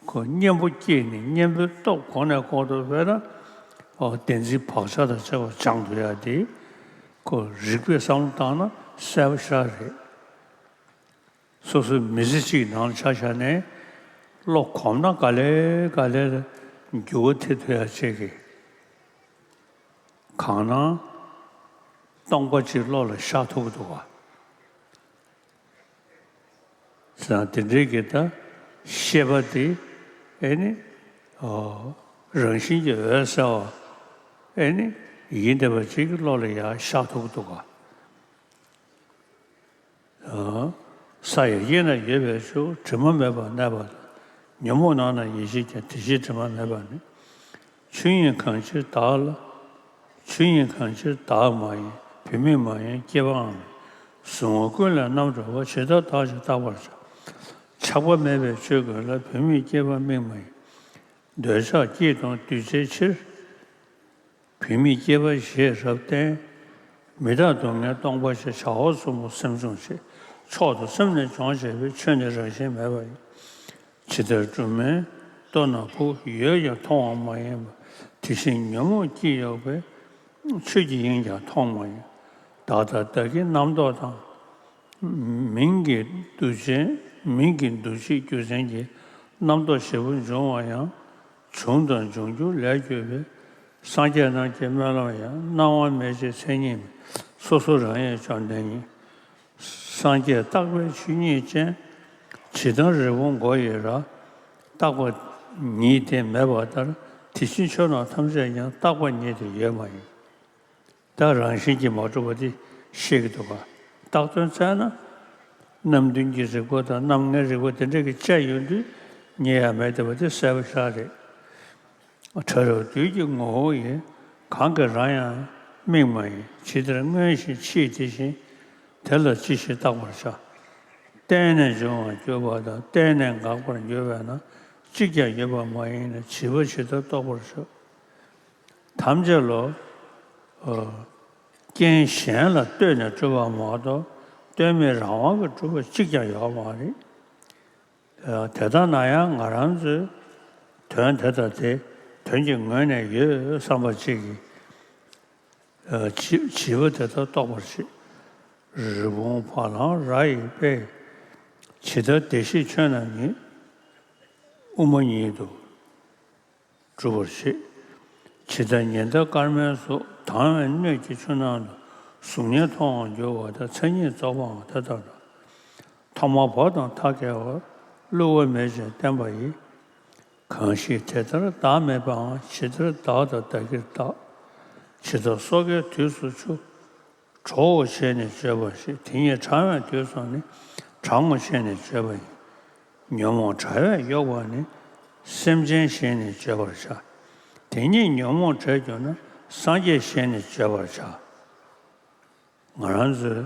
ཁོ་གཉེན་པོ་སྐྱེས་ནས་གཉེན་པོའི་སྟོབས་གོང་ནས་གོང་དུ་འཕེལ་ན། ཨོ་བདེན་འཛིན་བག་ཆགས་དང་བཅས་པ་སྦྱང་ཐུབ་ཡ་དེ། ཁོ་རིག་པས་བསམ་བློ་བཏང་ན་གསལ་པོ་ཞེ་དྲག་རེད། སོ་སོའི་མི་ཚེ་གཅིག་ནང་ཆ་བཞག་ནས་བློ་གོམས་ན་ག་ལེ་ག་ལེ་ལ་འགྱུར་བ་ཐེབས་ཐུབ་ཡ་བྱེད་ཀྱི། གང་སྣང་སྟོང་པ་གཅིག་བློ་ལ་ཤར་ཐུབ་ཀྱི་འདུག་ག་ཟེར་ན་དེ་འདྲའི་གི་ད་ཤེས་པ་དེ་ཨེ་ནི་ཨོ་རང་བཞིན་གྱིས་འོད་གསལ་བ་ཨེ་ནི་ཡིན་བསྡད་པ་ཅིག་གི་བློ་ལ་ཡར་ཤར་ཐུབ་ཀྱི་འདུག་ག་ཨོ། ས་ཡི་དཀྱིལ་ན་ཡོད་པའི་ཆུ། དྲི་མ་མེད་པར་གནས་པ་དང་། ཉོན་མོངས་ནང་ན་ཡེ་ཤེས་ཀྱང་། དེ་བཞིན་དྲི་མ་མེད་པ་ནི། ཆོས་དབྱིངས་གང་ཕྱིར་བདག་ལ། ཆོས་ཉིད་གང་ཕྱིར་བདག་མ་ཡིན། བུད་མེད་མ་ཡིན་སྐྱེས་པའང་མིན། གཟུང་བ་ཀུན་ལས་རྣམ་གྲོལ་བ། ཇི་ལྟར་བདག་ཅེས་བརྟག་པར་བྱ། ཆགས་པ་མེད་པའི་ཆོས་ཀུན་ལ། བུད་མེད་སྐྱེས་པ་མིག་མ་ཡིན། འདོད་ཆགས་སྐྱིད་དང་འདུ་བྱེད་ཕྱིར། བུད་མེད་སྐྱེས་པ་ཞེས་རབ་བསྟན། མི་རྟག་སྡུག་བསྔལ་སྟོང་པ་ཞིག། བྱ་བ་གསུམ་པོ་སེམས་སྦྱོང་བྱེད། མཆོག་ཏུ་སེམས་ནི་སྦྱོང་བྱེད་པའི། ཆོས་ནི་རང་བཞིན་མེད་པ་ཡིན། ཇི་ལྟར་སྦྲུམ་མའི་ལྟོ་ན་བུ། ཡོད་ཀྱང་མཐོང་བ་མ་ཡིན་པ། དེ་བཞིན་ཉོན་མོངས་སྐྱིད་གཡོགས་པས། ཆོས་ཀྱི་དབྱིངས་ཀྱང་མཐོང་མ་ཡིན། བདག་ལྟ་བདག་གི་རྣམ་རྟོག་དང་། མིང་གི་འདུ་བྱེད། མིང་གི་འདུ་བྱེད་རྒྱུ་མཚན་གྱིས་རྣམ་རྟོག་ཞེ་པོ་འབྱུང་བ་ཡང་། བྱུང་དང་འབྱུང་འགྱུར་ལས་གྱུར་པའི། སངས་རྒྱས་རྣམས་ཀྱི་སྨོན་ལམ་ཡང་། སྣང་བ་མེད་ཅིང་མཚན་ཉིད་མིན། སོ་སོ་རང་ཡིན་བཅོམ་ལྡན་ཉིད། སངས་རྒྱས་རྟག་པའི་ཆོས་ཉིད་ཅན། ཇི་ལྟར་རི་བོང་མགོ་ཡི་རྭ། རྟག་པ་ཉིད་དེ་མེད་པ་ལྟར། དེ་བཞིན་ཆོས་རྣམས་ཐམས་ཅད་ཀྱང་། རྟག་པ་ཉིད་དེ་ཡོད་མ་ཡིན། ད་རང་བཞིན་གྱིས་མ་གྲུབ་པ་དེ་ཤེས་ཀྱི་འདུག་ག། བཏགས་དོན་བཙལ་ན། རྣམ་བདུན་གྱི་རིགས་པ་དང་རྣམ་ལྔའི་རིགས་པ་དེ་འདྲ་གི་བཅས་ཡོང་དུས་རྙེད་ཡ་མེད་བསྡད་པ་དེ་གསལ་པོ་ཤར་རེད། ཕྲ་རབ་བདུད་ཀྱི་ངོ་བོ་ཡིན། གང་གི་རང་ཡང་དམིགས་མ་ཡིན། ཇི་ལྟར་མངོན་ཞིང་ཕྱིས་དེ་བཞིན། དེ་ལ་ཅི་ཞིག་བརྟག་པར་བྱ། བརྟེན་ནས་འབྱུང་བར་འགྱུར་བ་དང་། བརྟེན་ནས་འགག་པར་འགྱུར་བས་ན། གཅིག་ཀྱང་ཡོད་པ་མ་ཡིན་ནོ། བྱིས་པ་ཇི་ལྟར་རྟོགས་པར་བྱ། ཐམས་ཅད་ལོ། ཨ། རྐྱེན་གཞན་ལ་ལྟོས་ནས་གྲུབ་པ་མ་གཏོགས། ལྟོས་མེད་རང་དབང་གིས་གྲུབ་པ་གཅིག་ཀྱང་ཡོད་མ་རེད། ཨ། དེ་ལྟ་ན་ཡང་ང་རང་ཚོའི་དོན་དེ་དང་དེ་དོན་གྱི་ངོས་ནས་ཡོད་བསམ་པ་གཅིག་གིས། ཨ། བྱི་བྱིས་པ་དེ་ལྟར་རྟོགས་པར་བྱེད། རི་བོང་བ་ལང་རྭ་ཡི་དཔེ། ཇི་ལྟར་བདེ་གཤེགས་ཆོས་རྣམས་ཉིད། དབུ་མ་ཉིད་དུ་གྲུབ་པར་བྱེད། ཇི་ལྟར་ཉི་ཟླ་སྐར་མའི་གཟུགས། དྭངས་པའི་སྣོད་ཀྱི་ཆུ་ནང་དུ། གཟུགས་བརྙན་མཐོང་བར་འགྱུར་བ་དང་། མཚན་ཉིད་རྫོགས་པའང་དེ་ལྟར་ལགས། ཐོག་མ་བར་དང་མཐའ་བརྒལ་བ། བསླུ་བ་མེད་ཅིང་བརྟན་པ་ཡི། གང་ཞིག་དེ་ལྟར་བདག་མེད་པའང་། ཇི་ལྟར་བདག་དང་བདག་གིར་བརྟག། ཇི་ལྟར་སོ་སྐྱེའི་དུས་སུ་ཆུ། གྲོ་བོ་བྱས་ནས་བརྗོད་པར་བྱེད། དེ་ཉིད་ཕྲ་བའི་དུས་སུ་ནི། གྲང་མོ་བྱས་ནས་བརྗོད་པ་ཡིན། ཉོན་མོངས་བྲལ་བས་གཡོགས་པ་ནི། སེམས་ཅན་ཞེས་ནི་བརྗོད་པར་བྱ། དེ་ཉིད་ཉོན་མོངས་བྲལ་གྱུར་ན། སངས་རྒྱས་ཞེས་ནི་བརྗོད་པར་བྱ། ང་རང་ཚོའི་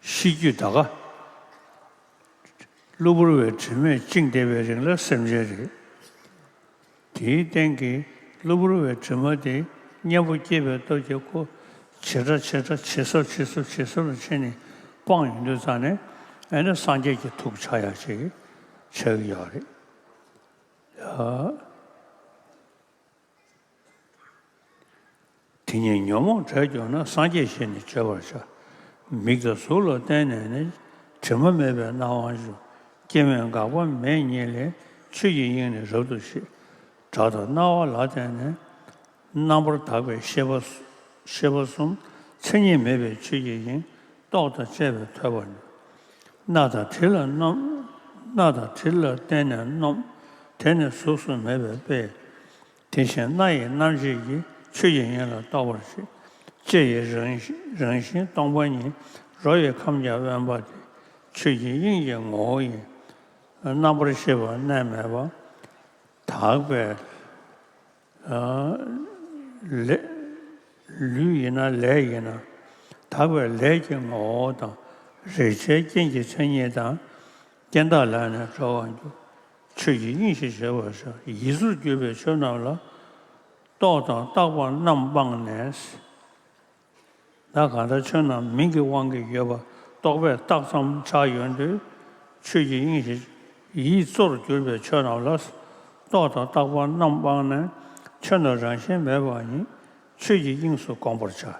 ཤེས་རྒྱུད་ད་ག། གློ་བུར་བའི་དྲི་མས་བཅིངས་བསྡད་པའི་རིང་ལ་སེམས་ཅན་རེད། དེའི་སྟེང་གི་གློ་བུར་བའི་དྲི་མ་དེ་གཉེན་པོ་སྐྱེས་པའི་སྟོབས་ཀྱིས་ཁོ་ཇེ་ཕྲ་ཇེ་ཕྲ་ཇེ་ཟབ་ཇེ་ཟབ་ཇེ་ཟབ་ལ་ཕྱིན་ནས་སྤངས་ཡོང་དུས་ཙང་ནས། ཨ་ནི་སངས་རྒྱས་ཀྱི་ཐུགས་ཆགས་ཡག་ཅིག་ཆགས་ཀྱི་ཡོད་རེད། ཡ། དེ་ཉིད་ཉོན་མོངས་བྲལ་གྱུར་ན། སངས་རྒྱས་ཞེས་ནི་བརྗོད་པར་བྱ། མིག་དང་གཟུགས་ལ་བརྟེན་ནས་ནི། དྲི་མ་མེད་པའི་སྣང་བ་འབྱུང་། སྐྱེ་མེད་འགག་པ་མེད་ཉིད་ལས། ཆོས་ཀྱི་དབྱིངས་ནི་རབ་ཏུ་ཤེས། སྒྲ་དང་རྣ་བ་ལ་བརྟེན་ནས། རྣམ་པར་དག་པའི་ཤེས་པ། ཤེས་པ་གསུམ། མཚན་ཉིད་མེད་པའི་ཆོས་ཀྱི་དབྱིངས། རྟོག་དང་བཅས་པས་ཐོས་པ་ནི། སྣ་དང་དྲི་ལ་རྣམ། སྣ་དང་དྲི་ལ་བརྟེན་ནས་རྣམ། དེ་ནི་གཟུགས་སུ་མེད་པའི་དཔེ། དེ་བཞིན་སྣ་ཡི་རྣམ་ཤེས་ཀྱིས། ཆོས་ཀྱི་དབྱིངས་ལ་རྟོག་པར་བྱེད། ལྕེ་ཡི་རང་རང་བཞིན་སྟོང་པ་ཉིད། རོ་ཡི་ཁམས་ཀྱང་དབེན་པ་སྟེ། ཆོས་ཀྱི་དབྱིངས་ཀྱི་ངོ་བོ་ཡིན། རྣམ་པར་ཤེས་པ་གནས་མེད་པ། དག་པའི། ཨ། ལས། ལུས་ཡིན་ན་ལས་ཡིན་ན། དག་པའི་ལས་ཀྱི་ངོ་བོ་དང་། རེག་བྱའི་རྐྱེན་གྱི་མཚན་ཉིད་དང་། རྐྱེན་དག་ལས་ནི་གྲོལ་བར་འགྱུར། ཆོས་ཀྱི་དབྱིངས་ཤེས་བྱེད་པར་བྱ། ཡིད་གཟུགས་གྱུར་པའི་ཆོས་རྣམས་ལ། རྟོག་དང་བརྟག་པ་རྣམས་སྤངས་ནས། ད་གང་ལྟར་ཆོས་རྣམས་མིང་གི་དབང་གིས་ཡོད་པ་རྟོག་པས་བཏགས་ཙམ་ཆགས་ཡོང་དུས། ཆོས་ཀྱི་དབྱིངས་ཤེས་ཡིད་གཙོར་གྱུར་པའི་ཆོས་རྣམས་ལ། རྟོག་དང་བརྟག་པ་རྣམས་སྤངས་ནས། ཆོས་རྣམས་རང་བཞིན་མེད་པ་ཉིད། ཆོས་ཀྱི་དབྱིངས་སུ་བསྒོམ་པར་བྱ།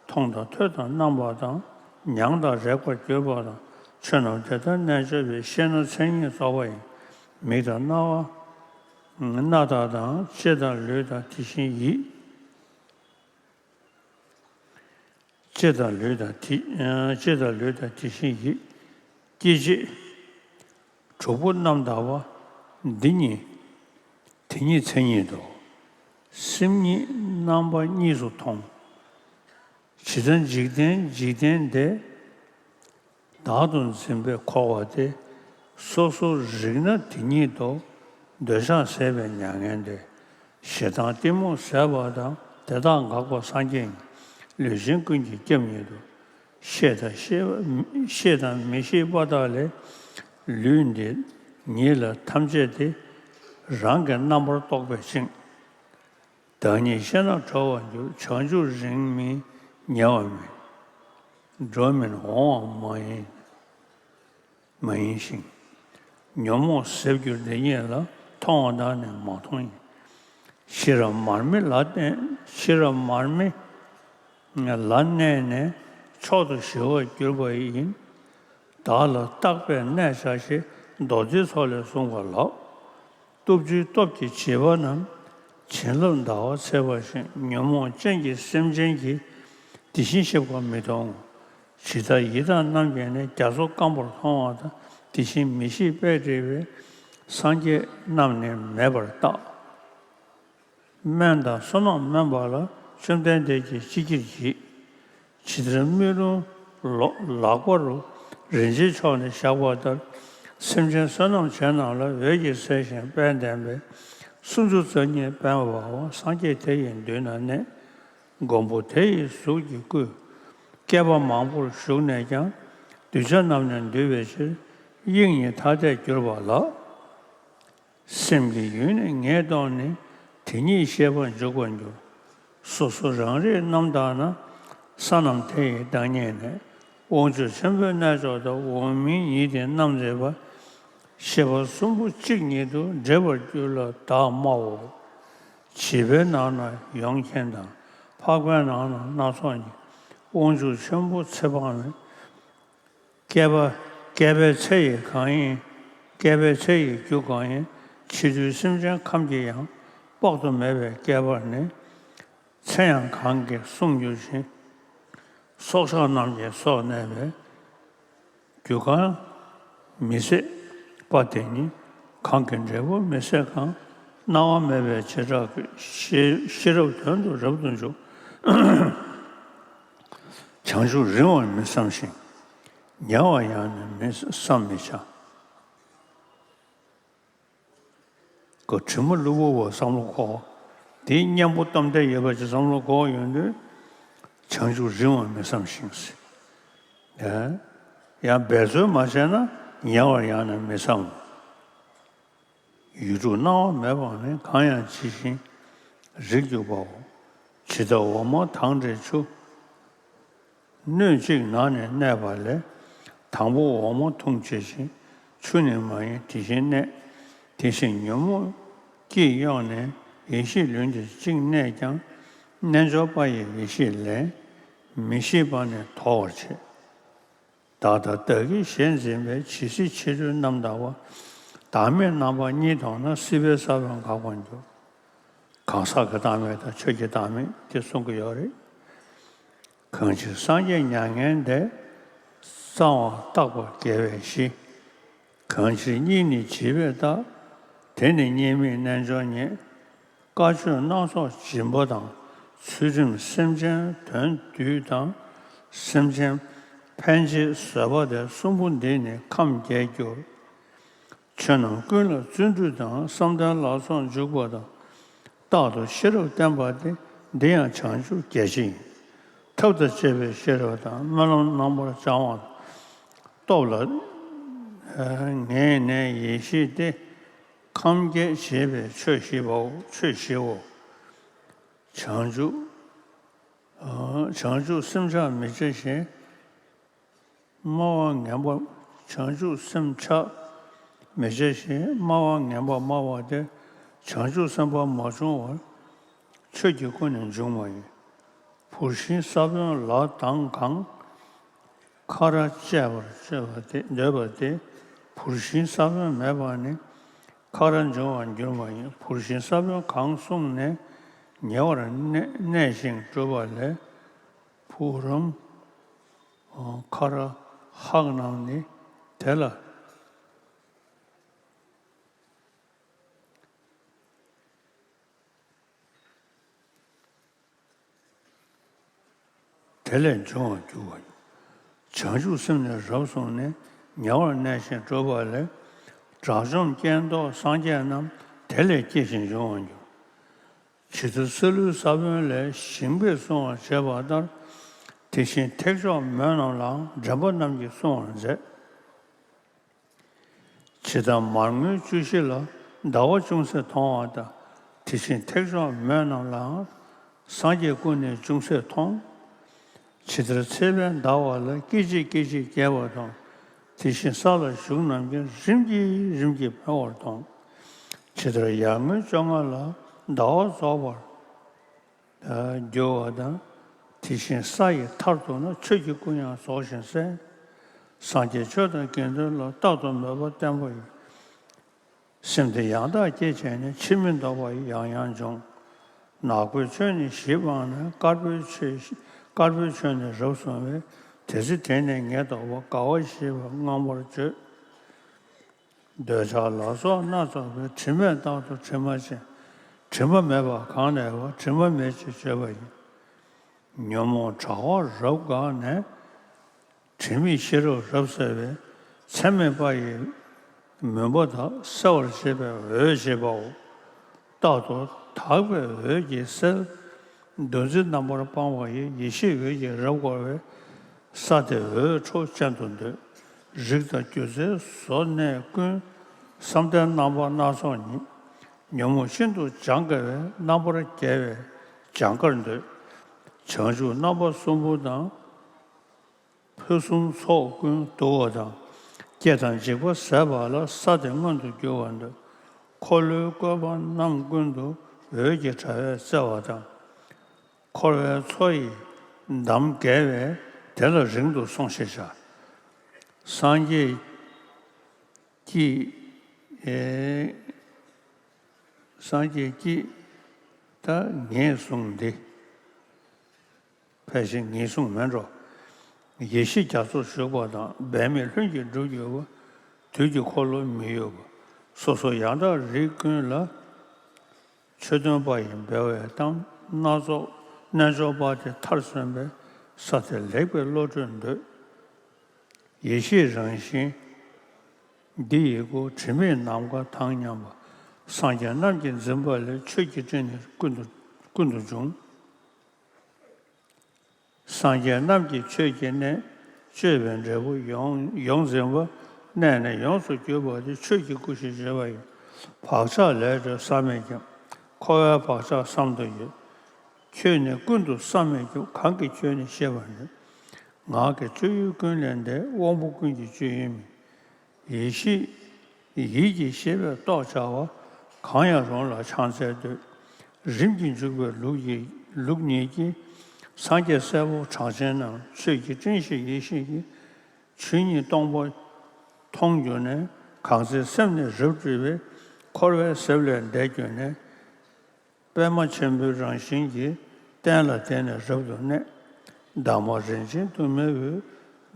མཐོང་དང་ཐོས་དང་རྣམ་པ་དང་། མྱང་དང་རེག་པར་གྱུར་པ་དང་། ཆོས་རྣམས་དེ་ལྟར་རྣལ་འབྱོར་པས། ཤེས་ན་མཚན་ཉིད་རྫོགས་པ་ཡིན། མིག་དང་རྣ་བ། སྣ་དག་དང་། ལྕེ་དང་ལུས་དང་། དེ་བཞིན་ཡིད། ལྕེ་དང་ལུས་དང་། དེ། ལྕེ་དང་ལུས་དང་། དེ་བཞིན་ཡིད། སྐྱེ་མཆེད་དྲུག་པོ་རྣམ་དག་པ། འདི་ཉིད། དེ་ཉིད་མཚན་ཉིད་དོ། སེམས་ཉིད་རྣམ་པ་གཉིས་སུ་མཐོང་། ཇི་ལྟར་འཇིག་རྟེན་འཇིག་རྟེན་འདས། བདག་ཏུ་འཛིན་པས་འཁོར་བ་སྟེ། སོ་སོར་རིག་ན་དེ་ཉིད་དོ། འདོད་ཆགས་ཟད་པའི་མྱ་ངན་འདས། ཞེ་སྡང་གཏི་མུག་ཟད་པ་དང་ དེ་དག་འགགས་པ་སངས་རྒྱས་ཉིད། ལུས་ཅན་ཀུན་གྱི་སྐྱབས་ཉིད་དོ། ཤེས་དང་ཤེས་པ་ཤེས་དང་མི་ཤེས་པ་དག་ལས། ལུས་འདི་ཉིད་ལ་ཐམས་ཅད་དེ། རང་གི་རྣམ་པར་རྟོག་པས་བཅིངས། བདག་ཉིད་ཤེས་རྣམས་གྲོལ་བར་འགྱུར། བྱང་ཆུབ་རིང་མིན་ཉེ་བ་མིན། འགྲོ་མིན་འོང་བ་མ་ཡིན། མ་ཡིན་ཞིང་། ཉོན་མོངས་ཟད་འགྱུར་འདི་ཉིད་ལ། མཐོང་བ་དག་ནི་མ་མཐོང་ཡིན། ཤེས་རབ་མར་མེ་ལ་བརྟེན་ཤེས་རབ་མར་མེ་ལ་གནས་ནས་མཆོག་ཏུ་ཞི་བར་གྱུར་པ་ཡིན། བདག་ལ་བརྟགས་པས་གནས་བྱ་ཞེས། མདོ་སྡེའི་ཚོགས་ལས་གསུངས་པ་ལགས། སྟོབས་བཅུའི་སྟོབས་ཀྱིས་བྱིས་པ་རྣམས། བྱིན་རླབས་ཟླ་བ་འཚེར་བ་བཞིན། ཉོན་མོངས་ཅན་གྱི་སེམས་ཅན་གྱིས། དེ་བཞིན་གཤེགས་པ་མི་མཐོང་ངོ་། ཇི་ལྟར་ཡི་དྭགས་རྣམས་ཀྱིས་ནི། རྒྱ་མཚོ་སྐམ་པོར་མཐོང་བ་དང་། དེ་བཞིན་མི་ཤེས་པས་བསྒྲིབས་པའི། སངས་རྒྱས་རྣམས་ནི་མེད་པར་བརྟགས། སྨན་དང་བསོད་ནམས་དམན་པ་ལ། བཅོམ་ལྡན་འདས་ཀྱིས་ཅི་བགྱིར་བགྱིད། ཇི་ལྟར་སྨིན་ལུང་ལོ་ལག་པ་རུ། རིན་ཆེན་མཆོག་ནི་བཞག་པ་ལྟར། སེམས་ཅན་བསོད་ནམས་ཅན་རྣམས་ལ། འོད་ཀྱིས་གསལ་ཞིང་དཔལ་ལྡན་པས། སུམ་ཅུ་རྩ་གཉིས་པད་མ་འབར་བ། སངས་རྒྱས་དེ་ཡི་མདུན་ན་གནས། མགོན་པོ་དེ་ཡི་གཟུགས་ཀྱི་སྐུ། བསྐལ་པ་མང་པོར་བཞུགས་ནས་ཀྱང་། གདུལ་བྱ་རྣམས་ནི་འདུལ་བའི་ཕྱིར། དབྱིངས་ཉིད་ཐ་དད་གྱུར་པ་ལགས། སེམས་ཀྱི་ཡུལ་ནི་ངེས་རྟོགས་ནས། དེ་ཉིད་ཤེས་པར་འཇུག་པར་འགྱུར། སོ་སོ་རང་རིག་རྣམ་དག་ན། ས་རྣམས་དེ་ཡི་བདག་ཉིད་ནས། དབང་ཕྱུག་ཆེན་པོའི་རྣལ་འབྱོར་དང་། འོག་མིན་ཉིད་དེ་རྣམ་མཛེས་པ། ཤེས་པ་གསུམ་པོ་གཅིག་ཉིད་དུ། འདྲེས་པར་གྱུར་ལ་བདག་སྨྲའོ། བྱིས་པའི་ནང་ན་ཡོངས་མཁྱེན་དང་། འཕགས་པའི་ནང་ན་སྣ་ཚོགས་ཉིད། དབང་ཕྱུག་ཆེན་པོ་ཚེ་དཔག་མེད། བསྐལ་པ་བསྐལ་པའི་ཚེ་ཡི་གང་ཡིན། བསྐལ་པའི་ཚེ་ཡི་རྒྱུ་གང་ཡིན། ཕྱི་རོལ་སེམས་ཅན་ཁམས་ཀྱི་ཡང་། དཔག་ཏུ་མེད་པའི་བསྐལ་པར་ནི། ཚེ་ཡང་གང་གིས་གསུངས་གྱུར་ཅིང་། སྲོག་ཆགས་རྣམས་ཀྱི་སྲོག་གནས་པའི། རྒྱུ་གང་མི་ཟད་པ་དེ་ཉིད། གང་གིས་འབྲས་བུ་མི་ཟད་གང་། སྣང་བ་མེད་པའི་བྱེ་བྲག་གིས། ཤེས་ཤེས་རབ་དོན་དུ་རབ་ཏུ་འཇུག། བྱང་ཆུབ་རིང་བར་མི་བསམ་ཞིང་། ཉེ་བར་ཡང་ནི་མི་བསམ་མི་བྱ། ཁོ་དྲི་མ་གློ་བུར་བ་བསམ་བློ་འཁོར། དེའི་གཉེན་པོ་སྟོབས་ལྡན་ཡོད་པ་ཅིག་བསམ་བློ་འཁོར་ཡོང་དུས། བྱང་ཆུབ་རིང་བར་མི་བསམ་ཞིང་ཟེར། ཡང་ཡང་འབད་རྩོལ་མ་བྱས་ན། ཉེ་བར་ཡང་ནི་མི་བསམ། ཡུལ་དྲུག་སྣང་བ་མེད་པ་ནི། གང་ཡང་ཇི་བཞིན་རིག་གྱུར་པའོ། ཇི་ལྟར་འོ་མ་དང་འདྲའི་ཆུ། སྣོད་གཅིག་ནང་ནས་གནས་པ་ལས། དང་པོ་འོ་མ་འཐུང་བྱེད་ཅིང་། ཆུ་ནི་མ་ཡིན་དེ་བཞིན་གནས། དེ་བཞིན་ཉོན་མོངས་ཀྱིས་གཡོགས་ནས། ཡེ་ཤེས་ལུས་འདིར་གཅིག་གནས་ཀྱང་། རྣལ་འབྱོར་པ་ཡི་ཡེ་ཤེས་ལས། མི་ཤེས་པ་ནི་དོར་བར་བྱེད། བདག་དང་བདག་གི་ཞེན་འཛིན་པའི། ཇི་སྲིད་ཕྱི་རོལ་རྣམ་དག་པ། བདག་མེད་རྣམ་པ་གཉིས་མཐོང་ན། སྲིད་པའི་ས་བོན་འགག་པར་འགྱུར། གང་ཟག་གི་བདག་མེད་དང་ཆོས་ཀྱི་བདག་མེད་དེ་གསུང་གི་ཡོད་རེད། གང་ཕྱིར་སངས་རྒྱས་མྱ་ངན་འདས། གསང་བ་བརྟག་པ་དགེ་བའི་གཞི། གང་ཕྱིར་གཉིས་ནི་བྱིས་པས་བརྟག། དེ་ནི་གཉིས་མེད་རྣལ་འབྱོར་ཉིད། དཀའ་སྤྱོད་སྣ་ཚོགས་སྦྱིན་པ་དང་། ཚུལ་ཁྲིམས་སེམས་ཅན་དོན་བསྡུས་དང་། སེམས་ཅན་ཕན་བྱེད་བཟོད་པ་སྟེ། གསུམ་པོ་འདིས་ནི་ཁམས་རྒྱས་འགྱུར། ཆོས་རྣམས་ཀུན་ལ་བརྩོན་འགྲུས་དང་། བསམ་གཏན་ལ་སོགས་འཇུག་པ་དང་། རྟག་ཏུ་ཤེས་རབ་བརྟན་པ་སྟེ། འདི་ཡང་བྱང་ཆུབ་རྒྱལ་ཆེན་ཡིན། ཐབས་དང་བཅས་པའི་ཤེས་རབ་དང་། སྨོན་ལམ་རྣམ་པར་བྱང་བ་དང་། སྟོབས་ལ་ངེས་གནས་ཡེ་ཤེས་ཏེ། ཁམས་རྒྱས་བྱེད་པའི་ཆོས་བཞི་པའོ། ཆོས་བཞིའོ། བྱང་ཆུབ་བྱང་ཆུབ་སེམས་ཆགས་མི་བྱ་ཞིང་། སྨྲ་བ་ངན་པ། བྱང་ཆུབ་སེམས་ཆགས་མི་བྱ་ཞིང་། སྨྲ་བ་ངན་པ་སྨྲ་བ་སྟེ། བྱང་ཆུབ་སེམས་དཔའ་མ་བྱུང་བར། ཆོས་ཀྱི་སྐུ་ནི་འབྱུང་བ་ཡིན། བུར་ཤིང་ས་བོན་ལ་དྭངས་གང་། ཁ་ར་བཅད་པར་སྤྱོད་པ་སྟེ། འདོད་པ་སྟེ། བུར་ཤིང་ས་བོན་མེད་པ་ནི། ཁ་ར་འབྱུང་བར་འགྱུར་བ་ཡིན། བུར་ཤིང་ས་བོན་གང་གསུངས་ནས། ཉེ་བར་གནས་གནས་ཤིང་གྲུབ་པ་ལས། བུ་རམ། ཁ་ར་ཧག་རྣམས་ནི་དེ་ལ། དེ་ལས་འབྱུང་བར་འགྱུར་བ་ཡིན། བྱང་ཆུབ་སེམས་ནི་རབ་བཟུང་ནས། ཉེ་བར་གནས་ཤིང་གྲུབ་པ་ལས། དགྲ་བཅོམ་སྐྱེ་མདོག་སངས་རྒྱས་རྣམས། དེ་ལས་སྐྱེ་ཞིང་འབྱུང་བར་འགྱུར། ཇི་ལྟར་སྲེག་བླུགས་ས་བོན་ལས། ཞིང་པས་བསྲུང་བར་བྱེད་པ་ལྟར། དེ་བཞིན་ཐེག་མཆོག་མོས་རྣམས་ལའང་། འདྲེན་པ་རྣམས་ཀྱིས་བསྲུང་བར་མཛད། ཇི་ལྟར་མར་ངོའི་བཅུད་བཞི་ལ། ཟླ་བ་ཅུང་ཟད་མཐོང་བ་ལྟར། དེ་བཞིན་ཐེག་མཆོག་མོས་རྣམས་ལའང་། སངས་རྒྱས་སྐུ་ནི་ཅུང་ཟད་མཐོང་། ཇི་ལྟར་ཚེས་པའི་ཟླ་བ་ལ། སྐད་ཅིག་སྐད་ཅིག་རྒྱས་པ་དང་། དེ་བཞིན་ས་ལ་བཞུགས་རྣམས་ཀྱང་། རིམ་གྱིས་རིམ་གྱིས་འཕེལ་བར་མཐོང་། ཇི་ལྟར་ཡར་ངོའི་བཅོ་ལྔ་ལ། ཟླ་བ་རྫོགས་པར་འགྱུར་བ་དང་། དེ་བཞིན་ས་ཡི་མཐར་ཐུག་ན། ཆོས་ཀྱི་སྐུ་ཡང་རྫོགས་ཤིང་གསལ། སངས་རྒྱས་ཆོས་དང་དགེ་འདུན་ལ། རྟག་ཏུ་མོས་པ་བརྟན་པོ་ཡིས། སེམས་དེ་ཡང་དག་བསྐྱེད་བྱས་ནས། ཕྱིར་མི་ལྡོག་པ་ཡང་ཡང་འབྱུང་། ནག་པོའི་ཆོས་ནི་ཞི་སྤངས་ནས། དཀར་པོའི་ཆོས་དཀར་པོའི་ཆོས་ནི་རབ་བཟུང་བས། དེ་ཚེ་དེ་ནས་ངེས་རྟོགས་པ། དགའ་བ་ཞེས་པ་མངོན་པར་བརྗོད། འདོད་ཆགས་ལ་སོགས་སྣ་ཚོགས་པའི། དྲི་མས་རྟག་ཏུ་དྲི་མ་བྱས། དྲི་མ་མེད་པ་གང་ལས་པ། དྲི་མ་མེད་ཅེས་བརྗོད་པ་ཡིན། ཉོན་མོངས་དྲ་བ་རབ་འགགས་ནས། དྲི་མེད་ཤེས་རབ་རབ་གསལ་བས། ཚད་མེད་པ་ཡི་མུན་པ་དག། སེལ་བར་བྱེད་པའི་འོད་ཅེས་པའོ། རྟག་ཏུ་དག་པའི་འོད་ཀྱིས་གསལ། འདུ་འཛི་རྣམ་པར་སྤངས་པ་ཡི། ཡེ་ཤེས་འོད་ཀྱིས་རབ་བསྐོར་བས། ས་དེ་འོད་འཕྲོ་ཅན་དུ་འདོད། རིགས་དང་རྒྱུ་རྩལ་བཟོ་གནས་ཀུན། བསམ་གཏན་རྣམ་པ་སྣ་ཚོགས་ཉིད། ཉོན་མོངས་ཤིན་ཏུ་སྦྱངས་དཀའ་བས། རྣམ་པར་རྒྱལ་བས་སྦྱངས་དཀར་འདོད། བྱང་ཆུབ་རྣམ་པ་གསུམ་པོ་དང་། ཕུན་སུམ་ཚོགས་ཀུན་འདུ་བ་དང་། སྐྱེ་དང་འཇིག་པ་ཟད་པ་ལ། ས་དེ་མངོན་དུ་གྱུར་པར་འདོད། འཁོར་ལོའི་བཀོད་པ་རྣམས་ཀུན་ཏུ། འོད་ཀྱི་དྲ་བས་གསལ་བ་དང་། འཁོར་བའི་མཚོ་ཡི་འདམ་བརྒལ་བས། དེ་ལ་རིང་དུ་སོང་ཞེས་བྱ། སངས་རྒྱས་ཀྱིས། ཨེ། སངས་རྒྱས་ཀྱིས་ད་ངེས་གསུངས་འདི། ཕལ་ཆེར་ངེས་གསུངས་མིན་འགྲོ། ཡེ་ཤེས་རྒྱ་མཚོར་ཞུགས་པ་དང་། འབད་མེད་ལྷུན་གྱིས་འགྲུབ་གྱུར་པ། དུས་ཀྱི་འཁོར་ལོ་མི་ཡོད་པ། སོ་སོ་ཡང་དག་རིགས་ཀུན་ལ། ཆོས་སྟོན་པ་ཡི་འབད་བས་གཏམས། སྣ་ཚོགས་རྣལ་འབྱོར་པ་དེ་མཐར་སོན་པས། ས་དེར་ལེགས་པའི་བློ་གྲོས་འདོད། ཡེ་ཤེས་རང་བཞིན་འདི་ཡི་སྐུ། དྲི་མེད་ནམ་མཁའ་དང་མཉམ་པ། སངས་རྒྱས་རྣམས་ཀྱིས་འཛིན་པ་ལས། ཆོས་ཀྱི་སྤྲིན་ནི་ཀུན་ཏུ་ཀུན་ཏུ་འབྱུང་། སངས་རྒྱས་རྣམས་ཀྱི་ཆོས་ཀྱི་གནས། སྤྱོད་པའི་འབྲས་བུ་ཡོངས་ཡོངས་འཛིན་པ། གནས་ནས་ཡོངས་སུ་གྱུར་པ་དེ། ཆོས་ཀྱི་སྐུ་ཞེས་བརྗོད་པ་ཡིན། བག་ཆགས་ལས་གྲོལ་བསམ་མེད་ཁྱབ། འཁོར་བའི་བག་ཆགས་བསམ་དུ་ཡོད། ཁྱོད་ནི་ཀུན་ཏུ་བསམ་མེད་ཁྱབ། གང་གིས་ཁྱོད་ནི་ཤེས་པར་ནུས། ངག་གི་སྤྱོད་ཡུལ་ཀུན་ལས་འདས། དབང་པོ་ཀུན་གྱི་སྤྱོད་ཡུལ་མིན། ཡེ་ཤེས་ཡིད་ཀྱི་ཤེས་པས་རྟོགས་བྱ་བ། གང་ཡང་རུང་ལ་ཕྱག་འཚལ་འདོད། རིམ་གྱིས་འཇུག་པའི་ལུགས་ཀྱི་ལུགས་ཉིད་ཀྱིས། སངས་རྒྱས་སྲས་པོ་གྲགས་ཆེན་རྣམས། ཆོས་ཀྱི་སྤྲིན་ཞེས་ཡེ་ཤེས་ཀྱི། ཆོས་ཉིད་སྟོང་པ་མཐོང་གྱུར་ནས། གང་ཚེ་སེམས་ནི་རབ་སྤྲུལ་པས། འཁོར་བའི་ཟེབ་ལས་འདས་གྱུར་ནས། པདྨ་ཆེན་པོའི་རང་བཞིན་གྱིས། བསྟན་ལ་དེ་ནི་རབ་ཏུ་གནས། འདབ་མ་རིན་ཆེན་དུ་མའི་འོད།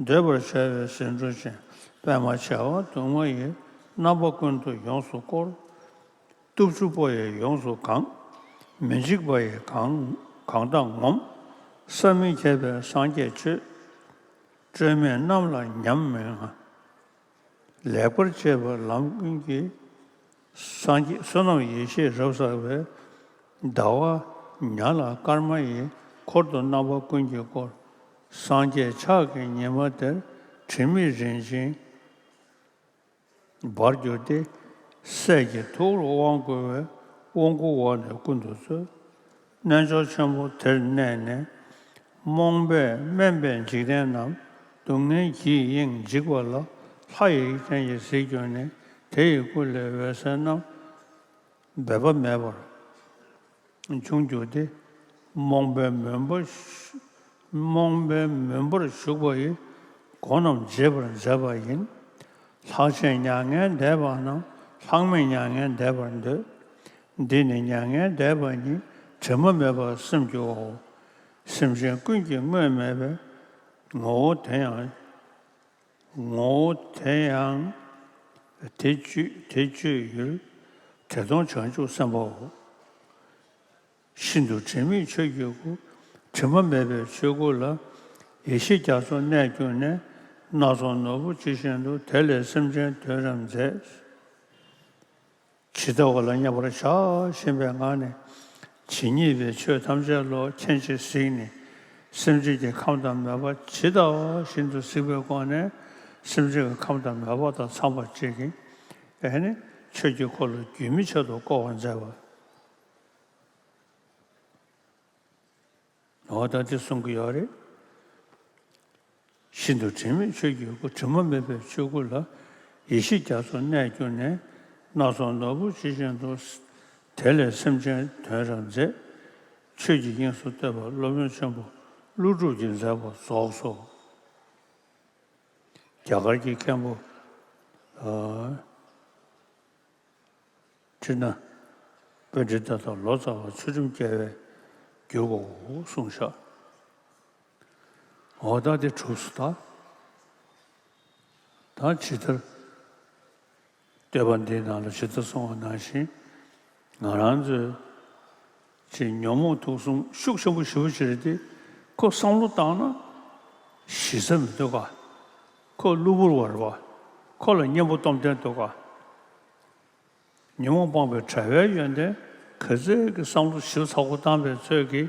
འདོད་པར་བྱ་བའི་ཟེའུ་འབྲུ་ཅན། པདྨ་བྱེ་བ་དུ་མ་ཡིས། རྣམ་པ་ཀུན་ཏུ་ཡོངས་སུ་བསྐོར། སྟོབས་བཅུ་པོ་ཡིས་ཡོངས་སུ་གང་། མི་འཇིགས་པ་ཡིས་གང་གང་དག་ངོམས། བསམ་མི་ཁྱབ་པའི་སངས་རྒྱས་མཆོད། སྤྲོས་མེད་རྣམས་ལ་ཉམས་མི་དགའ། ལེགས་པར་སྤྱད་པ་ལམ་ཀུན་གྱི། སངས་རྒྱས་བསོད་ནམས་ཡེ་ཤེས་རབ་བསགས་པའི། ཟླ་བ་ཉ་ལ་སྐར་མ་ཡིས། འཁོར་དུ་རྣམ་པ་ཀུན་གྱིས་བསྐོར། སངས་རྒྱས་ཕྱག་གི་ཉི་མ་དེར། དྲི་མེད་རིན་ཆེན་འབར་གྱུར་ཏེ། སྲས་ཀྱི་ཐུགས་ལ་དབང་བསྐུར་བས། དབང་བསྐུར་འོག་ནས་ཀུན་ཏུ་སྩོལ། རྣལ་འབྱོར་ཆེན་པོ་དེར་གནས་ནས། རྨོངས་པས་དམན་པའི་འཇིག་རྟེན་རྣམས། སྡུག་བསྔལ་གྱིས་དབྱེན་འཇིག་པ་ལ། ལྷ་ཡི་རིགས་ཅན་གྱིས་གཟིགས་གྱུར་ནས། དེ་ཡི་སྐུ་ལས་འོད་ཟེར་རྣམས། འབད་པ་མེད་པར་འབྱུང་གྱུར་ཏེ། རྨོངས་པའི་མུན་པ་རྨོངས་པའི་མུན་པར་ཞུགས་པ་ཡི། སྒོ་རྣམས་འབྱེད་པར་མཛད་པ་ཡིན། ལྷག་བཅས་མྱ་ངན་འདས་པ་རྣམས། ལྷག་མེད་མྱ་ངན་འདས་པར་འདོད། འདི་ནི་མྱ་ངན་འདས་པ་ཉིད། དྲི་མ་མེད་པར་སེམས་རྒྱུའོ། སེམས་ཅན་ཀུན་གྱི་དངོས་མེད་པའི། ངོ་བོ་དེ་ཡང་། ངོ་བོ་དེ་ཡང་། དེ་སྤྱོད་དེ་སྤྱོད་ཡུལ། དེ་མཐོང་བྱང་ཆུབ་སེམས་དཔའོ། ཤིན་ཏུ་དྲི་མེད་ཆོས་ཀྱི་སྐུ། དྲི་མ་མེད་པའི་ཆོས་སྐུ་ལ། ཡེ་ཤེས་རྒྱ་མཚོར་གནས་གྱུར་ནས། སྣ་ཚོགས་ནོར་བུ་ཇི་བཞིན་དུ། དེ་ལས་སེམས་ཅན་དོན་རབ་མཛད། ཇི་ལྟ་བ་ལ་མཉམ་པར་བཞག་བཞིན་པའི་ངང་ནས། ཇི་སྙེད་པའི་ཆོས་ཐམས་ཅད་བློ་མཁྱེན་ཅིང་གཟིགས་ནས། སེམས་ཅན་གྱི་ཁམས་དང་མོས་པ་ཇི་ལྟ་བ་བཞིན་དུ་གཟིགས་པའི་སྒོ་ནས། སེམས་ཅན་གྱི་ཁམས་དང་མོས་པ་དང་འཚམས་པར་བྱེད་ཀྱི། ཨེ་ནི་ཆོས་ཀྱི་འཁོར་ལོ་རྒྱུན་མི་ཆད་དུ་བསྐོར་བར་མཛད་པ། འོ་ད་དེ་གསུང་གི་ཡོད་རེད། ཤིན་ཏུ་དྲི་མེད་ཆོས་ཀྱི་སྐུ། དྲི་མ་མེད་པའི་ཆོས་སྐུ་ལ། ཡེ་ཤེས་རྒྱ་མཚོ་གནས་གྱུར་ནས། སྣ་ཚོགས་ནོར་བུ་ཇི་བཞིན་དུ། དེ་ལས་སེམས་ཅན་དོན་རབ་མཛད། ཆོས་ཀྱི་དབྱིངས་སུ་བསྟོད་པ་སློབ་དཔོན་ཆེན་པོ་ཀླུ་སྒྲུབ་ཀྱིས་མཛད་པ་རྫོགས་སོ། རྒྱ་གར་གྱི་མཁན་པོ། ཨ། ཁྲིད་ན། པཎྜི་ཏ་དང་ལོ་ཙཱ་བ་ཚུལ་ཁྲིམས་རྒྱལ་བས་བསྒྱུར་བའོ་གསུངས་ཤག། འོ་ད་དེ་གྲུབ་སོང་ད། ད་ཇི་ལྟར། བསྟོད་པ་འདིའི་ནང་ལ་ཇི་ལྟར་གསུངས་པ་ནང་བཞིན། ང་རང་ཚོའི་ཅིག་ཉོན་མོངས་དུག་གསུམ་ཤུགས་ཆེན་པོ་ཞེ་པོ་ཅིག་རེད་དེ། ཁོ་བསམ་བློ་བཏང་ན་ཞི་ས་མི་འདུག་ག། ཁོ་གློ་བུར་བ་རེད་བ། ཁོ་ལ་གཉེན་པོ་སྟོབས་ལྡན་འདུག་ག། ཉོན་མོངས་སྤངས་པའི་བྱ་བའི་ཡོན་ཏན་ག་ཚད་ཀྱི་བསམ་བློ་ཞིབ་ཚགས་པོ་བཏང་པའི་ཚོད་ཀྱིས་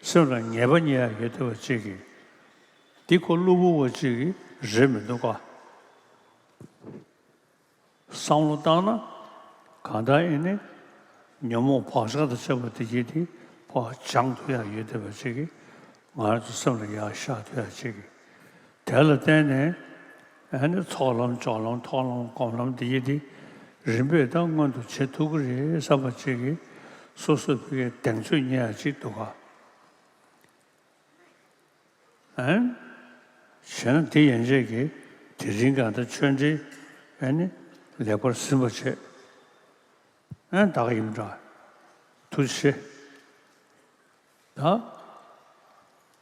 སེམས་ལ་ངེས་པ་རྙེད་ཡ་ཡོད་བསྡད་པ་ཅིག་གིས། འདི་ཁོ་གློ་བུར་བ་ཅིག་གིས་རེད་མི་འདུག་ག། བསམ་བློ་བཏང་ན་གང་ལྟར་ཨེ་ནི་ཉོན་མོངས་བག་ཆགས་དང་བཅས་པ་དེ་གྱིས་དེ་ཕར་སྦྱང་ཐུབ་ཡ་ཡོད་བསྡད་པ་ཅིག་གིས། ང་རང་ཚོ་སེམས་ལ་ཡར་ཤར་ཐུབ་ཡ་ཅིག་གིས། དེ་ལ་བརྟེན་ནས་ཨ་ནི་ཚོགས་ལམ་སྦྱོར་ལམ་མཐོང་ལམ་སྒོམ་ལམ་འདི་ཡི་འདི་རིམ་པས་ད་མངོན་དུ་བྱེད་ཐུབ་ཀྱི་རེད་བསམ་པ་ཅིག་གིས། སོ་སོ་ཕ་གིའི་གདེང་ཚོད་རྙེད་ཡ་ཅིག་འདུག་ག། ཨན། བྱས་ན་དེ་ཡན་ཆད་ཀྱིས་དེ་རིང་གང་ལྟར་ཆོས་འབྲེལ་ཨ་ནི་ལེགས་པར་ཟིན་པ་བྱས། ཨན། ད་ག་ཡིན་འདྲ། ཐུགས་རྗེ་ཆེ། ད་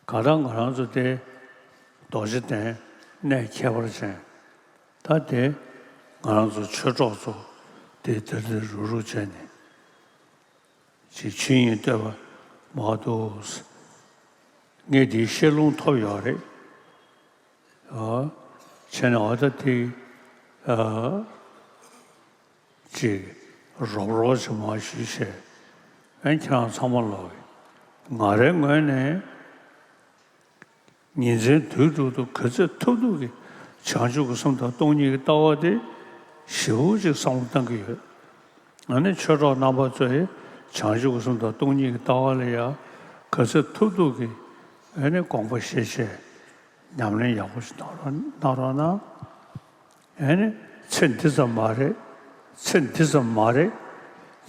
ག་ད་ང་རང་ཚོ་དེ་རྡོ་རྗེ་གདན་གནས་ཁྱད་པར་ཅན། ད་དེ་ང་རང་ཚོ་ཆོས་གྲོགས་ཚོ་དེ་དེར་དེར་རུག་རུག་བྱས་ནས་ཅིག་ཆོས་དབྱིངས་བསྟོད་པ་མ་འདུག། ངས་དེའི་ཤེས་ལུང་ཐོབ་ཡོད་རེད། ཨ། བྱས་ནས་འོ་ད་དེ། ཨ། ཅིག་རོབ་རོབ་ཅིག་མར་ཞུས་བྱས། ཨན། ཁྱེད་རང་ཚང་མ་ལོག་གི། ང་རའི་ངོས་ནས་ཉིན་མཚན་དུས་དྲུག་ཏུ་ག་ཚོད་ཐུབ་ཐུབ་ཀྱིས་བྱང་ཆུབ་ཀྱི་སེམས་དང་སྟོང་ཉིད་ཀྱི་ལྟ་བ་དེ་ཞེ་པོ་ཅིག་བསམ་བློ་བཏང་གི་ཡོད། ཨ་ནི་ཆོས་གྲོགས་རྣམ་པ་ཚོས་བྱང་ཆུབ་ཀྱི་སེམས་དང་སྟོང་ཉིད་ཀྱི་ལྟ་བ་ལ་ཡང་ག་ཚོད་ཐུབ་ཐུབ་ཀྱིས་ཨ་ནི་དགོངས་པ་བཞེས་བྱས་ཉམས་ལེན་ཡག་པོ་ཞིག་གནང་རོགས་གནང་རོགས་གནང་། ཨེ་ནི། ཚེ་འདི་ཙམ་མ་རེད། ཚེ་འདི་ཙམ་མ་རེད།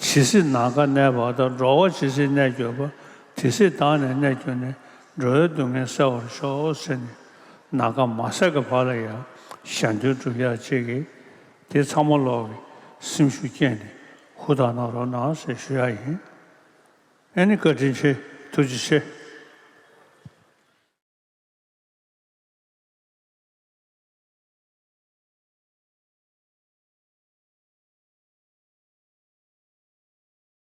ཇི་སྲིད་ནམ་མཁའ་གནས་པ་དང་། འགྲོ་བ་ཇི་སྲིད་གནས་གྱུར་པ། དེ་སྲིད་བདག་ནི་གནས་གྱུར་ནས། འགྲོ་བའི་སྡུག་བསྔལ་སེལ་བར་ཤོག་ཟེར་ནས། ནམ་མཁའ་མ་ཟད་ཀྱི་བར་ལ་ཡང་གཞན་དོན་སྒྲུབ་ཡག་ཅིག་གིས། དེ་ཚང་མ་ལོག་གི་སེམས་ཤུགས་བསྐྱེད་ནས་ཧུར་ཐག་གནང་རོགས་གནང་ཟེར་ཞུ་ཡག་ཡིན། ཨེ་ནི། བཀའ་དྲིན་ཆེ། ཐུགས་རྗེ་ཆེ།